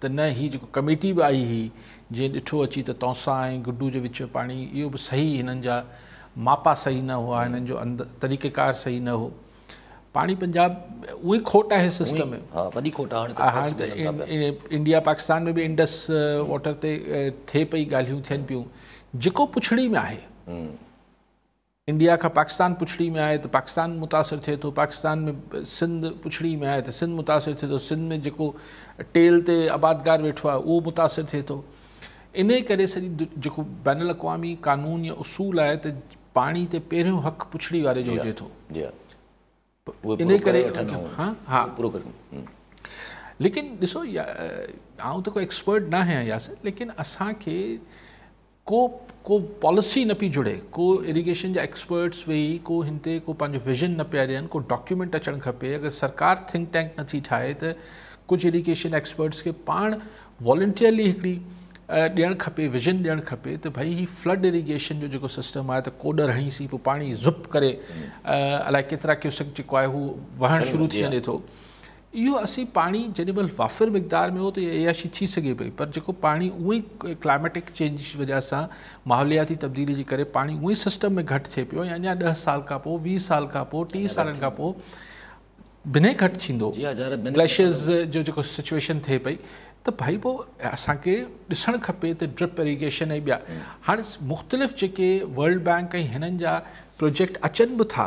त न ही जेको कमेटी बि आई हुई जंहिं ॾिठो अची त तौसा ऐं गुड्डू जे विच में पाणी, इहो बि सही हिननि जा मापा सही न हुआ, हिननि जो तरीक़ेकार सही न हो। पाणी पंजाब उहे खोट आहे सिस्टम में, वॾी खोट आहे हाणे त इंडिया पाकिस्तान में बि इंडस वाटर ते थिए पई, ॻाल्हियूं थियनि पियूं। जेको पुछड़ी में आहे, इंडिया खां पाकिस्तान पुछड़ी में आहे त पाकिस्तान मुतासिर थिए थो, पाकिस्तान में सिंध पुछड़ी में आहे त सिंध मुतासिर थिए थो, सिंध में जेको टेल ते आबादगार वेठो आहे उहो मुतासिर थिए थो। इन करे सॼी जेको बैनुल अक़वामी कानून या उसूल आहे त पाणी ते पहिरियों हक़ पुछड़ी वारे जो हुजे थो, इन करे हा हा पूरो करे। लेकिन ॾिसो, आउं त को एक्सपर्ट न आहियां यासिर, लेकिन असांखे को को पॉलिसी न पई जुड़े, को इरीगेशन जा एक्सपर्ट्स वेही को हिन ते को पंहिंजो विजन न पिया ॾियनि, को डॉक्यूमेंट अचणु खपे। अगरि सरकार थिंक टैंक नथी ठाहे त कुझु इरीगेशन एक्सपर्ट्स खे पाण वॉलंटियरली हिकिड़ी ॾियणु खपे, विजन ॾियणु खपे त भई ही फ्लड इरीगेशन जो जेको सिस्टम आहे त कोॾर हणीसीं पोइ पाणी ज़ुप करे अलाए केतिरा क्यूसिक जेको आहे हू वहणु शुरू थी वञे थो। इहो असीं पाणी जेॾी महिल वाफ़िर मिक़दार में हो त इहा शइ थी सघे पई, पर जेको पाणी उहो ई क्लाइमेटिक चेंज जी वजह सां माहौलियाती तब्दीली जे करे पाणी उहो ई सिस्टम में घटि थिए पियो, ऐं अञा 10 साल खां पोइ, 20 साल खां पोइ, 30 सालनि खां पोइ बिना घटि थींदो। ग्लेशियर्स जो जेको सिचुएशन थिए पई ته ڀائي پوء اسان کي ڏسڻ کپي ته ڊرپ اريگيشن ۽ ٻيا هاڻي مختلف جيڪي ورلڊ بينڪ ۽ هنن جا پروجيڪٽ اچن به ٿا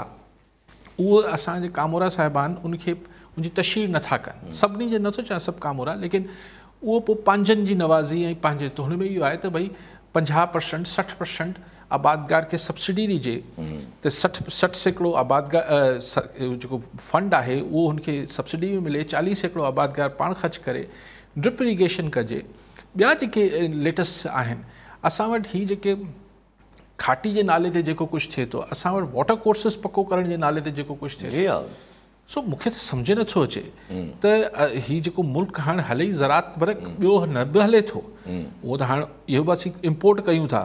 اهو اسان جي ڪامورا صاحبان ان کي ان جي تشهير نٿا ڪن. سڀني جي نٿو چوان سڀ ڪامورا ليڪن اهو پوء پنهنجن جي نوازي ۽ پنهنجي ته هن ۾ اهو آهي ته ڀئي 50% 60% آبادگار کي سبسڊي ڏجي ته 60% آبادگار جيڪو فنڊ آهي اهو هن کي سبسڊي ۾ ملي 40% آبادگار پاڻ خرچ ڪري ڊرپ اريگيشن ڪجي ٻيا جيڪي ليٽسٽ آهن اسان وٽ هي جيڪي کاٽي جي نالي تي جيڪو ڪجهه ٿئي ٿو اسان وٽ واٽر ڪورسز پڪو ڪرڻ جي نالي تي جيڪو ڪجهه ٿئي ٿو سو مون کي ته سمجهه نٿو اچي ته هي جيڪو ملڪ هاڻ هلي ئي زراعت پر ٻيو نه به هلي ٿو اهو ته هاڻ اهو به اسين امپورٽ ڪيون ٿا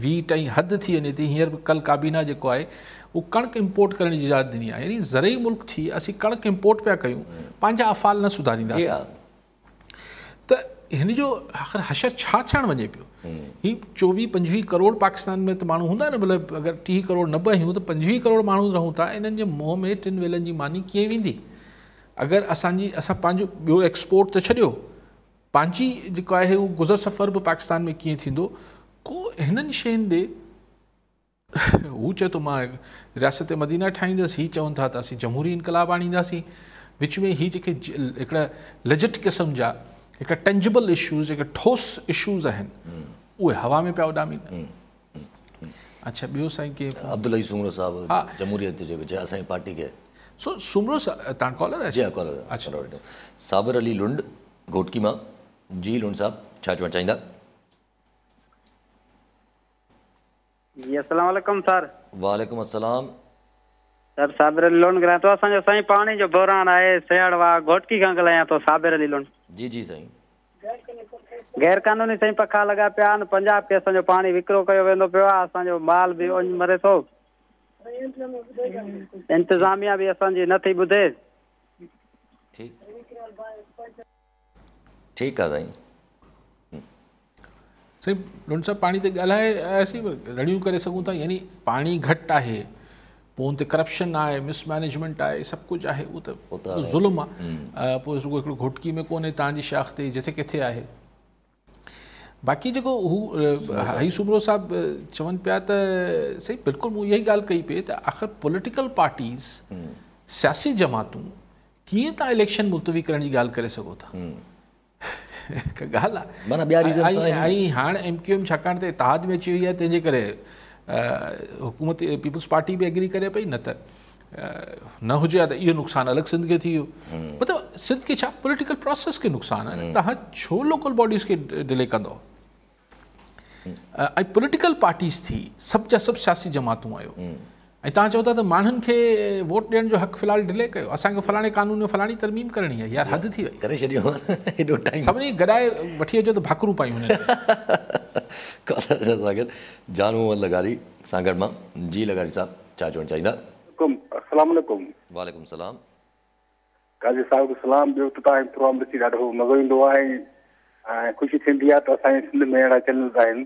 ويٽ ۽ حد ٿي وڃي ٿي هينئر به ڪل ڪابينا جيڪو آهي اهو ڪڻڪ امپورٽ ڪرڻ جي اجازت ڏني آهي يعني زرعي ملڪ ٿي اسين ڪڻڪ امپورٽ پيا ڪيون پنهنجا افعال نه سڌارينداسين ته هن جو آخر حشر ڇا ٿيڻ وڃي پيو؟ هي 24 25 ڪروڙ پاڪستان ۾ ته ماڻهو هوندا نه مطلب اگر 30 ڪروڙ نه به آهيون ته 25 ڪروڙ ماڻهو رهون ٿا انهن جي منهن ۾ ٽن ويلن جي ماني ڪيئن ويندي؟ اگر اسان جي اسان پنهنجو ٻيو ايڪسپورٽ ته ڇڏيو پنهنجي جيڪو آهي اهو گذر سفر به پاڪستان ۾ ڪيئن ٿيندو؟ ڪو هنن شين ڏي هو چئي ٿو مان رياست مدينه ٺاهيندس، هي چون ٿا ته اسين جمهوري انقلاب آڻينداسين. وچ ۾ هي جيڪي هڪڙا ليجٽ قسم جا هڪڙا ٽينجبل اشوز جيڪي ٺوس اشوز آهن اهي هوا ۾ پيا اڏامين. اڇا ٻيو سائين ڪي عبدالحئي سومرو صاحب جمهوريت جيڪو چئي اسان جي پارٽي کي سو سومرو صاحب تان ڪالر آهي؟ جي ها ڪالر اڇا صابر علي لنڊ گهوٽڪي مان جي لنڊ صاحب ڇا چوڻ چاهيندا؟ جي السلام عليڪم سر. وعليڪم السلام. سر صابر علي لنڊ ڳالهايان ٿو اسان جو سائين پاڻي جو بحران آهي سياڙ واهه گهوٽڪي کان ڳالهايان ٿو صابر علي لنڊ. جي جي سائين. غير قانوني سائين پکا لڳا پيا آهن پنجاب کي اسان جو پاڻي وڪرو ڪيو ويندو پيو آهي اسان جو مال به اڃ مري ٿو انتظاميا به اسان جي نه ٿي ٻڌي. ٺيڪ ٺيڪ آ سائين. سائين لنڊ صاحب پاڻي تي ڳالهائي آياسين رڙيون ڪري سگهون ٿا يعني پاڻي گهٽ آهي پوء ان تي ڪرپشن آهي مس مئنيجمينٽ آهي سڀ ڪجهه آهي اهو ته ظلم آهي پوء رڳو هڪڙو گهوٽڪي ۾ ڪونهي تان جي شاخ تي جٿي ڪٿي آهي باقي جيڪو هو هي سومرو صاحب چون پيا ته سائين بلڪل مون اها ئي ڳالهه ڪئي پئي ته آخر پوليٽيڪل پارٽيز سياسي جماعتون ڪيئن تان اليڪشن ملتوي ڪرڻ جي ڳالهه ڪري سگهو ٿا هڪ ڳالهه آهي معنيٰ ٻيا ريزنس آهن ۽ هاڻ ايم ڪيو ايم ڇاڪاڻ ته اتحاد ۾ اچي وئي آهي تنهن جي ڪري حڪومت پيپلز پارٽي به ايگري ڪري پئي نه ته نه هجي ها ته اهو نقصان الڳ سنڌ کي ٿي ويو مطلب سنڌ کي ڇا پوليٽيڪل پروسيس کي نقصان آهي توهان ڇو لوڪل باڊيز کي ڊلي ڪندو ۽ پوليٽيڪل پارٽيز ٿي سڀ جا سڀ سياسي جماعتون آهيو ۽ توهان چئو ٿا ته ماڻهن کي ووٽ ڏيڻ جو حق في الحال ڊلي ڪيو اسان کي فلاڻي قانون ۾ فلاڻي ترميم ڪرڻي آهي يار حد ٿي وئي ڪري ڇڏيو ايڏو ٽائيم سڀني گڏائي وٺي اچو ته ڀاڪرون پايون هنن ڪالر سان گڏ جان محمد لغاري سانگهڙ مان جي لغاري صاحب ڇا چوڻ چاهيندا. السلام عليڪم. وعليڪم السلام. قاضي صاحب کي سلام ٻيو ته توهان جو پروگرام ڏسي ڏاڍو مزو ايندو آهي ۽ خوشي ٿيندي آهي ته اسان جي سنڌ ۾ اهڙا چينلز آهن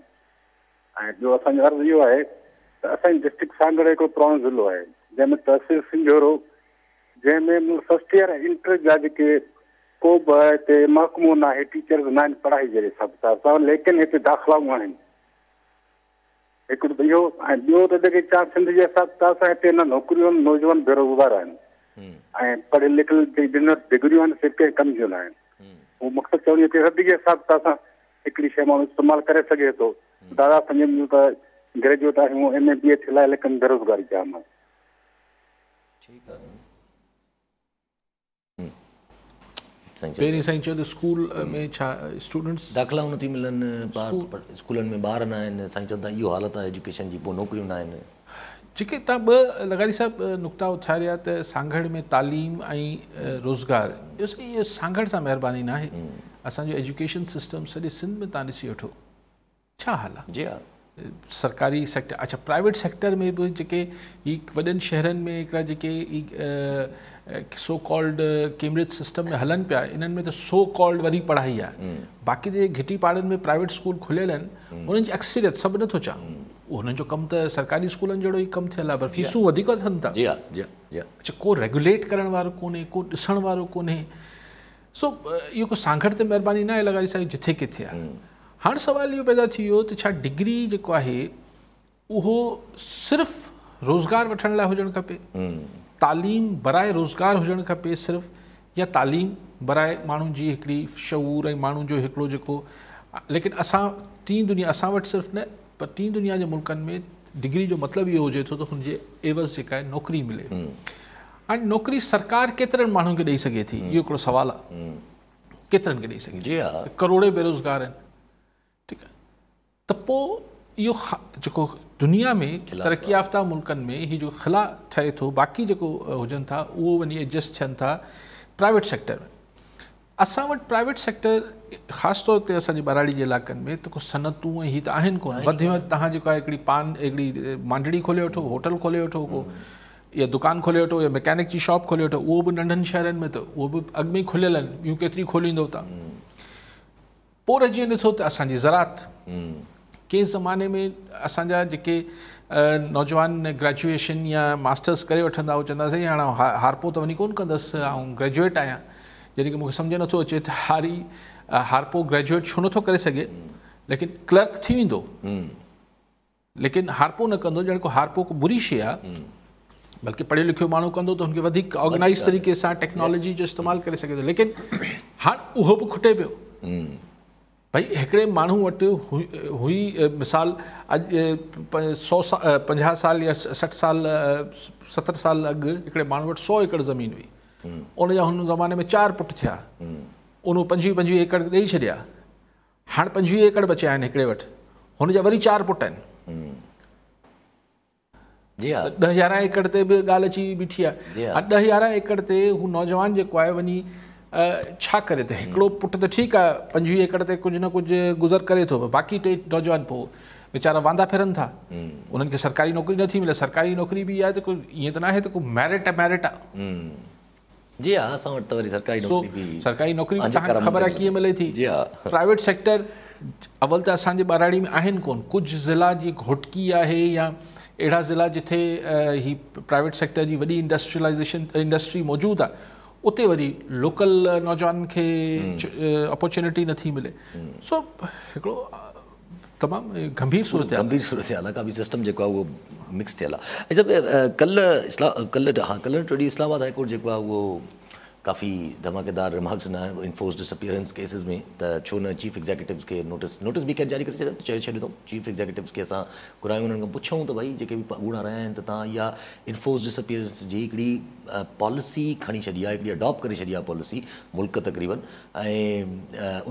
۽ ٻيو اسان جو عرض اهو آهي ته اسان جي ڊسٽرڪٽ سانگهڙ هڪڙو پراڻو ضلعو آهي جنهن ۾ تحصيل سنجهورو جنهن ۾ فرسٽ ايئر ۽ انٽر جا جيڪي ڪو به هتي محڪمو ناهي ٽيچرز ناهن پڙهائي جي حساب سان ليڪن هتي داخلائون آهن هڪڙو ته اهو ۽ ٻيو ته جيڪي چار سنڌ جي حساب ڪتاب سان هتي نه نوڪريون آهن نوجوان بيروزگار آهن ۽ پڙهيل لکيل جن وٽ ڊگريون آهن سي ڪنهن ڪم جون نه آهن اهو مقصد چوڻ جو هتي ردي جي حساب ڪتاب سان هڪڙي شيء ماڻهو استعمال ڪري سگهي ٿو دادا سمجهن ته گريجوئيٽ آهيون ايم اي بي اي ٿيل آهي ليڪن بيروزگاري جام آهي. ٺيڪ آهي. پهرين سائين چيو ته اسڪول ۾ ڇا اسٽوڊنٽس داخلائون نٿيون ملن اسڪولن ۾ ٻار نه آهن سائين چون ٿا اهو حالت آهي ايجوڪيشن جي پوء نوڪريون نه آهن. جيڪي تان ٻه لغاري صاحب نقطا اٿاريا ته سانگهڙ ۾ تعليم ۽ روزگار اهو سائين اهو سانگهڙ سان مهرباني ناهي اسان جو ايجوڪيشن سسٽم سڄي سنڌ ۾ تان ڏسي وٺو ڇا حال آ؟ جي ها. سرڪاري سيڪٽر اڇا پرائيويٽ سيڪٽر ۾ به جيڪي هي وڏن شهرن ۾ هڪڙا جيڪي هي سو ڪالڊ ڪيمبرج سسٽم ۾ هلن پيا انهن ۾ ته سو ڪالڊ وري پڙهائي آهي باقي جيڪي گهٽي پاڙن ۾ پرائيويٽ اسڪول کليل آهن انهن جي اڪثريت سڀ نٿو چوان انهن جو ڪم ته سرڪاري اسڪولن جهڙو ئي ڪم ٿيل آهي پر فيسون وڌيڪ وٺن ٿا جي ها جي ها اڇا ڪو ريگوليٽ ڪرڻ وارو ڪونهي ڪو ڏسڻ وارو ڪونهي. سو اهو ڪو سانگهڙ تي مهرباني نه آهي لغاري صاحب جٿي ڪٿي آهي. هاڻ سوال اهو پيدا ٿي ويو ته ڇا ڊگري جيڪو آهي اهو صرف روزگار وٺڻ لاء هجڻ کپي؟ تعليم براء روزگار هجڻ کپي صرف يا تعليم براء ماڻهن جي هڪڙي شعور ۽ ماڻهن جو هڪڙو جيڪو ليڪن اسان ٽين دنيا اسان وٽ صرف نه پر ٽين دنيا جي ملڪن ۾ ڊگري جو مطلب اهو هجي ٿو ته هن جي عيوض جيڪا آهي نوڪري ملي. هاڻي نوڪري سرڪار ڪيترن ماڻهن کي ڏئي سگهي ٿي اهو هڪڙو سوال آهي. ڪيترن کي ڏئي سگهي ٿي؟ ڪروڙين بيروزگار آهن. ٺيڪ آهي ته پوء اهو جيڪو دنيا ۾ ترقي يافته ملڪن ۾ هي جو خلا ٺهي ٿو باقي جيڪو هجن ٿا اهو وڃي ايڊجسٽ ٿين ٿا پرائيويٽ سيڪٽر ۾. اسان وٽ پرائيويٽ سيڪٽر خاص طور تي اسان جي ٻهراڙي جي علائقن ۾ ته ڪو صنعتون ۽ هي ته آهن ڪونه. وڌ ۾ وڌ توهان جيڪو آهي هڪڙي پان هڪڙي مانڊڙي کولي وٺو، هوٽل کولي وٺو، ڪو يا دڪان کولي وٺو يا مڪينڪ جي شاپ کولي وٺو، اهو به ننڍن شهرن ۾ ته اهو به اڳ ۾ ئي کليل آهن، ٻيون ڪيتري کوليندو توهان. پوء رهجي وڃي ٿو ته اسان جي زراعت ڪنهن زماني ۾ اسان جا جيڪي نوجوان گريجوئيشن يا ماسٽرس ڪري وٺندا هئا چوندا سائين هاڻ هارپو ته وڃي ڪونه ڪندس آئون گريجوئيٽ آهيان جڏهن ڪه مونکي سمجهه نٿو اچي ته هاري هارپو گريجوئيٽ ڇو نٿو ڪري سگهي ليڪن ڪلرڪ ٿي ويندو ليڪن هارپو نه ڪندو ڄڻ ڪو هارپو ڪو بري شيء آهي بلڪه پڙهيو لکيو ماڻهو ڪندو ته هن کي وڌيڪ آرگنائز طريقي سان ٽيڪنالاجي جو استعمال ڪري سگهي ٿو ليڪن هاڻ اهو به کٽي پيو ڀئي هڪڙي ماڻهو وٽ هئي مثال اڄ 150 سال يا 60 سال 70 سال اڳ هڪڙي ماڻهو وٽ 100 ايڪڙ زمين هئي ان جا هن زماني ۾ 4 پٽ ٿيا ان 25 25 ايڪڙ ڏئي ڇڏيا هاڻ 25 ايڪڙ بچيا آهن هڪڙي وٽ، هن جا وري 4 پٽ آهن. جي ها. ته 10 11 ايڪڙ تي به ڳالهه اچي بيٺي آهي. هاڻ 10 11 ايڪڙ تي هو نوجوان جيڪو آهي وڃي ڇا ڪري ته هڪڙو پٽ ته ٺيڪ آهي 25 ايڪڙ تي ڪجهه نه ڪجهه گذر ڪري ٿو پر باقي ٽي نوجوان پوء ويچارا واندا ڦرن ٿا. انهن کي سرڪاري نوڪري نٿي ملي. سرڪاري نوڪري به اها آهي ته ڪو ائين ته ناهي ته ڪو ميرٽ ميرٽ آهي. جي ها اسان وٽ ته وري سرڪاري نوڪري به سرڪاري نوڪري به توهان کي خبر آهي ڪيئن ملي ٿي. جي ها. پرائيويٽ سيڪٽر اول ته اسان جي ٻهراڙي ۾ آهن ڪون ڪجهه ضلعا جيئن گهوٽڪي آهي يا اهڙا ضلعا جٿي هي پرائيويٽ سيڪٽر جي وڏي انڊسٽريلائيزيشن انڊسٽري موجود آهي اتي وري لوڪل نوجوانن کي اپورچونٽي نٿي ملي سو هڪڙو تمام گنڀير صورتحال گنڀير صورتحال آهي ڪافي سسٽم جيڪو آهي اهو مڪس ٿيل آهي اڇا ڪلهه اسلام ڪلهه ها ڪلهه ٽيون اسلام آباد هائي ڪورٽ جيڪو آهي اهو ڪافي ڌماڪيدار ريمارڪس ڏنا آهن انفورس ڊسپيئرنس ڪيسز ۾ ته ڇو نه چيف ايگزيڪيوٽوز کي نوٽس نوٽس به خير جاري ڪري ڇڏيو چئي ڇڏيو اٿئون چيف ايگزيڪيوٽوز کي اسان گهرايون انهن کان پڇون ته ڀئي جيڪي به اڳوڻا رهيا آهن ته توهان اها انفورس ڊسپيئرنس جي هڪڙي پاليسي کڻي ڇڏي آهي هڪڙي اڊاپٽ ڪري ڇڏي آهي پاليسي ملڪ تقريبن ۽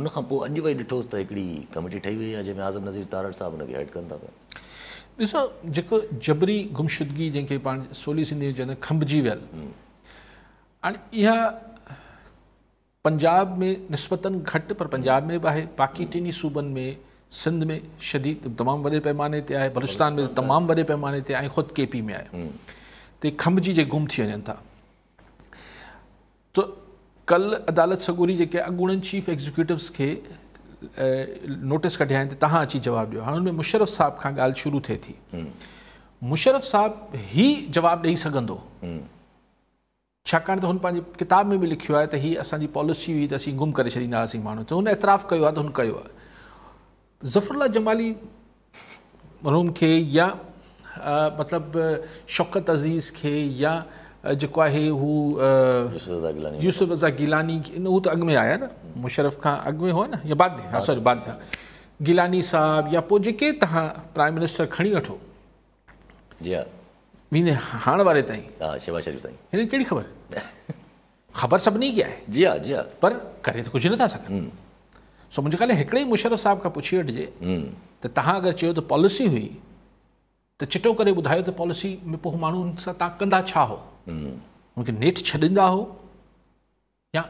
ان کان پوء اڄ وري ڏٺوس ته هڪڙي ڪميٽي ٺهي وئي آهي جنهن ۾ اعظم نذير تارڙ صاحب ان کي هيڊ ڪن ٿا پيا. ڏسو جيڪو جبري گمشدگي جنهن کي پاڻ سولي سنڌي ۾ چوندا آهيون کنڀجي ويل هاڻي اها پنجاب ۾ نسبتاً گهٽ پر پنجاب ۾ به آهي باقي ٽنهي صوبن ۾ سنڌ ۾ شديد تمام وڏي پيماني تي آهي بلوچستان ۾ تمام وڏي پيماني تي آهي خود ڪي پي ۾ آهي ته کنڀجي جي گم ٿي وڃن ٿا ته ڪلهه عدالت سڳوري جيڪي اڳوڻن چيف ايگزيڪيوٽوز کي نوٽيس ڪڍيا آهن ته توهان اچي جواب ڏيو هاڻ ان ۾ مشرف صاحب کان ڳالهه شروع ٿئي ٿي مشرف صاحب هي جواب ڏئي سگهندو ڇاڪاڻ ته هن پنهنجي ڪتاب ۾ به لکيو آهي ته هي اسان جي پاليسي هئي ته اسين گم ڪري ڇڏيندا هئاسين ماڻهو ته هن اعتراف ڪيو آهي ته هن ڪيو آهي ظفر الله جمالي مرحوم کي يا مطلب شوڪت عزيز کي يا جيڪو آهي هو يوسف رضا گيلاني هو ته اڳ ۾ آيا نه مشرف کان اڳ ۾ هئا نه يا بعد ۾ ها سوري بعد ۾ گيلاني صاحب يا پوء جيڪي توهان پرائم منسٽر کڻي وٺو جي ها ويندي هاڻ واري تائين ها شهباز شريف تائين هنن ڪهڙي خبر خبر سڀني کي آهي. جي ها جي ها. پر ڪري ته ڪجهه نٿا سگهن. سو منهنجي خيال ۾ هڪڙي ئي مشرف صاحب کان پڇي وٺجي ته توهان اگر چيو ته پاليسي هئي ته چٽو ڪري ٻڌايو ته پاليسي ۾ پوء ماڻهن سان توهان ڪندا ڇا هو؟ هن کي نيٺ ڇڏيندا هو يا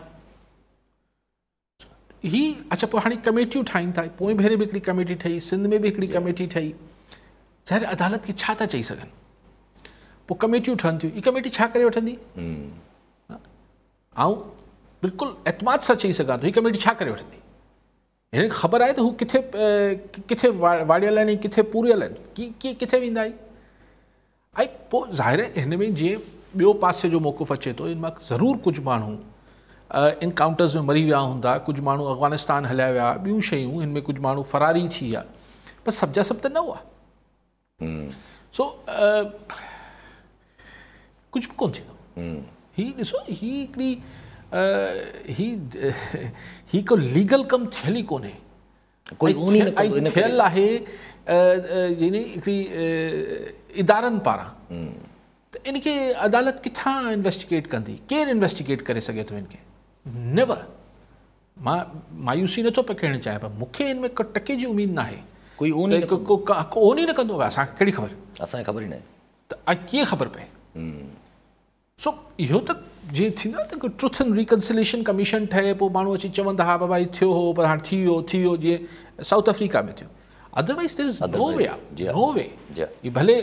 هي اڇا پوء هاڻي ڪميٽيون ٺاهين ٿا پوئين ڀيري به هڪڙي ڪميٽي ٺهي سنڌ ۾ به هڪڙي ڪميٽي ٺهي ظاهر عدالت کي ڇا ٿا چئي سگهن پوء ڪميٽيون ٺهن ٿيون هي ڪميٽي ڇا ڪري وٺندي آئون بلڪل اعتماد سان چئي سگهان ٿو هي ڪميٽي ڇا ڪري وٺندي هن کي خبر آهي ته هو ڪٿي ڪٿي واڙيل آهن ڪٿي پوريل آهن ڪٿي ويندا هي ۽ پوء ظاهر آهي هن ۾ جيئن ٻيو پاسي جو موقف اچي ٿو ان مان ضرور ڪجهه ماڻهو انڪائونٽرز ۾ مري ويا هوندا، ڪجهه ماڻهو افغانستان هليا ويا، ٻيون شيون، هن ۾ ڪجهه ماڻهو فراري ٿي ويا، پر سڀ جا سڀ ته نه هئا. سو ڪجهه به ڪونه ٿيندو. هي ڏسو هي هڪڙي هي هي ڪو ليگل ڪم ٿيل ئي ڪونهي. ڪوئي اون ئي نه ڪندو ان ڪري. ٿيل آهي يعني هڪڙي ادارن پاران ته ان کي عدالت ڪٿان انويسٽيگيٽ ڪندي؟ ڪير انويسٽيگيٽ ڪري سگهي ٿو ان کي؟ نيور. مان مايوسي نٿو پکيڙڻ چاهيان پر مون کي ان ۾ ڪو ٽڪي جي اميد ناهي. ڪوئي اون ئي نه ڪندو. ڪو اون ئي نه ڪندو. اسان کي ڪهڙي خبر؟ اسان کي خبر ئي ناهي. ته ڪيئن خبر پئي؟ سو اهو ته جيئن ٿيندو آهي ته ٽروٿ اينڊ ريڪنسليشن ڪميشن ٺهي پوء ماڻهو اچي چون ته ها بابا هي ٿيو هو پر هاڻ ٿي ويو ٿي ويو جيئن سائوٿ آفريڪا ۾ ٿيو. Otherwise there is no way no way. هي ڀلي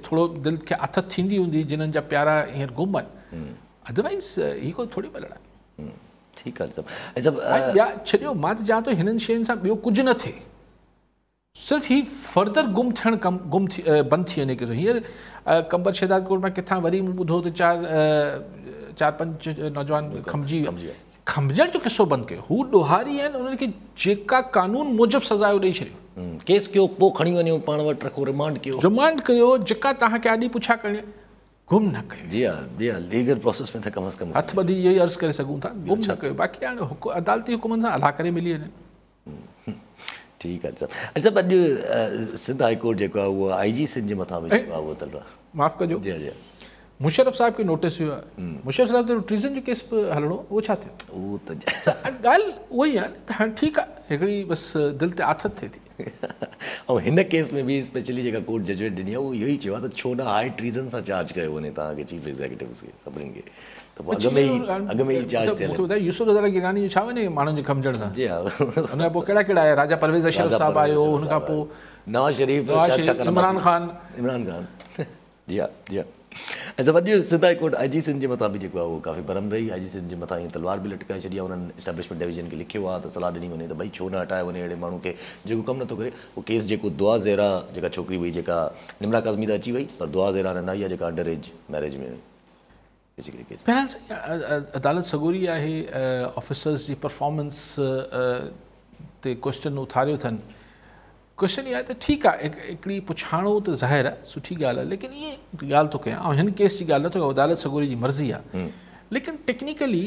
ٿورو دل کي آٿت ٿيندي هوندي جنهن جا پيارا هينئر گم آهن، ادروائز هي ڪو ٿوري ملڻ آهي. ٺيڪ آهي سڀ ۽ سڀ ٻيا ڇڏيو، مان ته چوان ٿو هنن شين سان ٻيو ڪجهه نه ٿئي، صرف هي فردر گم ٿيڻ ڪم گم ٿي بند ٿي وڃي. ڪيسو هينئر قمبر شهداد ڪوٽ مان ڪٿان وري مون ٻڌو ته چار چار پنج نوجوان کنڀجي ويا. کنڀجڻ جو قصو بند ڪيو. هو ڏوهاري آهن، انهن کي جيڪا قانون موجب سزا آهي اهو ڏئي ڇڏيو. ڪيس ڪيو پوء کڻي وڃو پاڻ وٽ رکو، رمانڊ ڪيو. رمانڊ ڪيو، جيڪا توهان کي آڏي پڇا ڪرڻي آهي گم نه ڪيو. جي ها جي ها ليگل پروسيس ۾ ته ڪم از ڪم هٿ ٻڌي اهو ئي عرض ڪري سگهون ٿا گم نه ڪيو. باقي هاڻي عدالتي حڪمن سان الله ڪري ملي وڃن. ٺيڪ آهي صاحب. اچها صاحب اڄ سنڌ هائي ڪورٽ جيڪو آهي اهو آئي جي سنڌ جي مٿان به جيڪو آهي اهو تلوار. معاف ڪجو. جي جي. مشرف صاحب کي نوٽيس ويو آهي. مشرف صاحب تي ٽريزن جو ڪيس به هلڻو اهو ڇا ٿيو؟ اهو ته ڳالهه اها ئي آهي نه ته هاڻي ٺيڪ آهي هڪڙي بس دل تي آٿت ٿئي ٿي. ۽ هن ڪيس ۾ به اسپيشلي جيڪا ڪورٽ ججمينٽ ڏني آهي اهو اهو ئي چيو آهي ته ڇو نه هائي ٽريزن سان چارج ڪيو وڃي توهان کي چيف ايگزيڪيوٽوز کي سڀني کي ته پوء اڳ ۾ ئي اڳ ۾ ئي چارج ٿيل. مون کي ٻڌايو يوسف رضا گيلاني جو ڇا وڃي ماڻهن جي کنڀجڻ سان؟ جي ها. ان کان پوء ڪهڙا ڪهڙا آيا راجا پرويز اشرف صاحب آيو ان کان پوء نواز شريف، عمران خان. عمران خان جي ها جي ها. ۽ سڀ اڄ سنڌ هائي ڪورٽ آء جي سنڌ جي مٿان به جيڪو آهي اهو ڪافي برهم رهي. آء جي سنڌ جي مٿان ائين تلوار به لٽڪائي ڇڏي آهي. انهن اسٽيبلشمينٽ ڊويزن کي لکيو آهي ته صلاح ڏني وڃي ته ڀئي ڇو نه هٽايو وڃي اهڙي ماڻهو کي جيڪو ڪم نٿو ڪري. اهو ڪيس جيڪو دعا زهرا جيڪا ڇوڪري هئي جيڪا نمرا ڪاظمي ته اچي وئي پر دعا زهرا نه آئي آهي جيڪا انڊر ايج ميريج ۾ هئي. Basically case. بهرحال سائين عدالت سڳوري آهي آفيسرز جي پرفارمنس تي ڪوئسچن اٿاريو اٿن. ڪوئسچن اها آهي ته ٺيڪ آهي هڪڙي پڇاڻو ته ظاهر آهي سٺي ڳالهه آهي ليڪن ائين ڳالهه ٿو ڪيان آئون هن ڪيس جي ڳالهه نٿو ڪيان عدالت سڳوري جي مرضي آهي ليڪن ٽيڪنيڪلي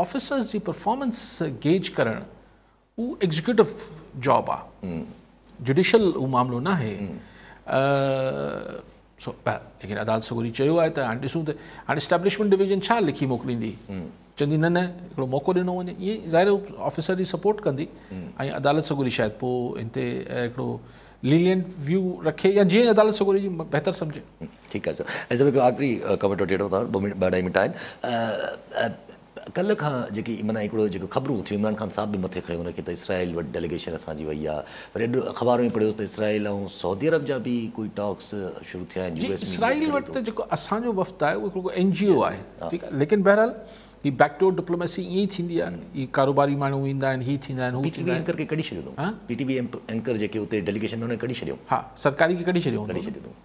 آفيسرز جي پرفارمنس گيج ڪرڻ اهو ايگزيڪيوٽو جاب آهي جڊيشل اهو معاملو نه آهي. سو ليڪن عدالت سڳوري چيو آهي ته هاڻي ڏسون ته هاڻي اسٽيبلشمينٽ ڊويزن ڇا لکي موڪليندي، چوندي نه نه هڪڙو موقعو ڏنو وڃي، ائين ظاهر آفيسر جي سپورٽ ڪندي ۽ عدالت سڳوري شايد پوء هن تي هڪڙو لينينٽ ويو رکي يا جيئن عدالت سڳوري جي بهتر سمجهي. ٺيڪ آهي سر. ۽ سر هڪڙو آخري ڪمينٽ وٺي وٺون ٿا، ٻه منٽ ٻه اڍائي منٽ آهن. ڪلهه کان جيڪي معنيٰ هڪڙو جيڪو خبرون ٿيون عمران خان صاحب به مٿي کنيو ان کي ته اسرائيل وٽ ڊيليگيشن اسان جي وئي آهي وري اڄ اخبار ۾ پڙهيوس ته اسرائيل ۽ سعودي عرب جا به ڪوئي ٽاڪس شروع ٿيا آهن جي يو ايس ۾ اسرائيل وٽ ته جيڪو اسان جو وفد آهي اهو هڪڙو اين جي او آهي ٺيڪ آهي ليڪن بهرحال هي بيڪ ڊور ڊپلوميسي ائين ئي ٿيندي آهي هي ڪاروباري ماڻهو ايندا آهن هي ٿيندا آهن هو پي ٽي ٿيندا وي آهن اينڪر کي ڪڍي ڇڏيو اٿئون پي ٽي وي اينڪر جيڪي اتي ڊيليگيشن ۾ انهن کي ڪڍي ڇڏيو ها سرڪاري کي ڪڍي ڇڏيو ڪڍي ڇڏيو اٿئون.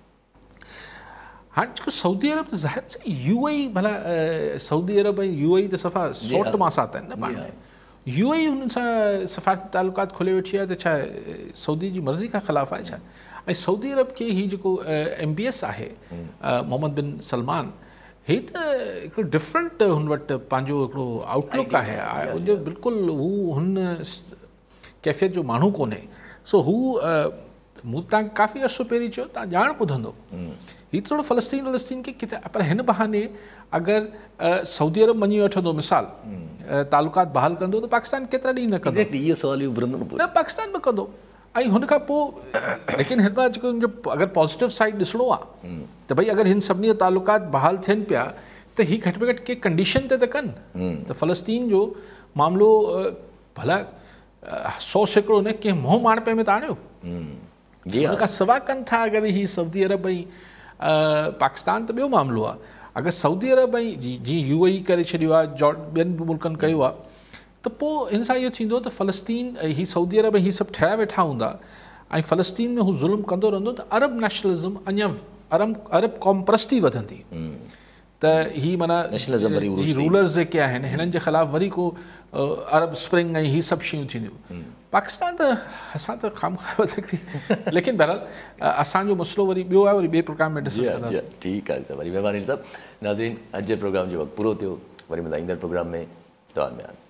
هاڻي جيڪو سعودي عرب ته ظاهر آهي يو اي ڀلا سعودي عرب ۽ يو اي ته صفا سوٽ ماسات آهن نه پاڻ ۾ يو اي هنن سان سفارتي تعلقات کولي ويٺي آهي ته ڇا سعودي جي مرضي کان خلاف آهي ڇا؟ ۽ سعودي عرب کي هي جيڪو ايم بي ايس آهي محمد بن سلمان هي ته هڪڙو ڊفرنٽ هن وٽ پنهنجو هڪڙو آئوٽ لڪ آهي ان جو بلڪل هو هن ڪيفيت جو ماڻهو ڪونهي سو هو مون توهان کي ڪافي عرصو پهرين چيو توهان ڄاڻ ٻڌندو هي ٿورو فلسطين ولسطين کي ڪٿي پر هن بهاني اگر سعودي عرب مڃي وٺندو مثال تعلقات بحال ڪندو ته پاڪستان ڪيترا ڏينهن نه ڪندو. ايگزيڪٽلي اهو سوال ئي اڀرندو نه پوء. نه پاڪستان به ڪندو ۽ هن کان پوء ليڪن هن بار جيڪو ان جو اگر پازيٽو سائيڊ ڏسڻو آ ته ڀئي اگر هن سڀني جا تعلقات بحال ٿين پيا ته هي گهٽ ۾ گهٽ ڪي ڪنڊيشن تي ته ڪن ته فلسطين جو معاملو ڀلا 100% نه ڪنهن منهن ماڻهپي ۾ ته آڻيو. ان کان سوا ڪن ٿا اگر هي سعودي عرب ۽ پاڪستان ته ٻيو معاملو آهي اگر سعودي عرب ۽ جيئن يو اي ڪري ڇڏيو آهي ٻين به ملڪن ڪيو آهي ته پوء ان سان اهو ٿيندو ته فلسطين هي سعودي عرب ۽ هي سڀ ٺهيا ويٺا هوندا ۽ فلسطين ۾ هو ظلم ڪندو رهندو ته عرب نيشنلزم اڃا عرب قوم پرستي وڌندي. ته هي معنيٰ نيشنلزم وري عروج جي تي ايندو. رولرز جيڪي آهن هنن جي خلاف وري ڪو عرب اسپرنگ ۽ هي سڀ شيون ٿينديون. پاڪستان ته اسان ته خامخواه هڪڙي ليڪن بهرحال اسان جو مسئلو وري ٻيو آهي وري ٻئي پروگرام ۾ ڊسڪس جي ها جي ڪنداسين. ها ٺيڪ آهي صاحب وڏي مهرباني صاحب. ناظرين اڄ جي پروگرام جو وقت پورو ٿيو وري ملندا ايندڙ پروگرام ۾ دعائن ۾ ياد.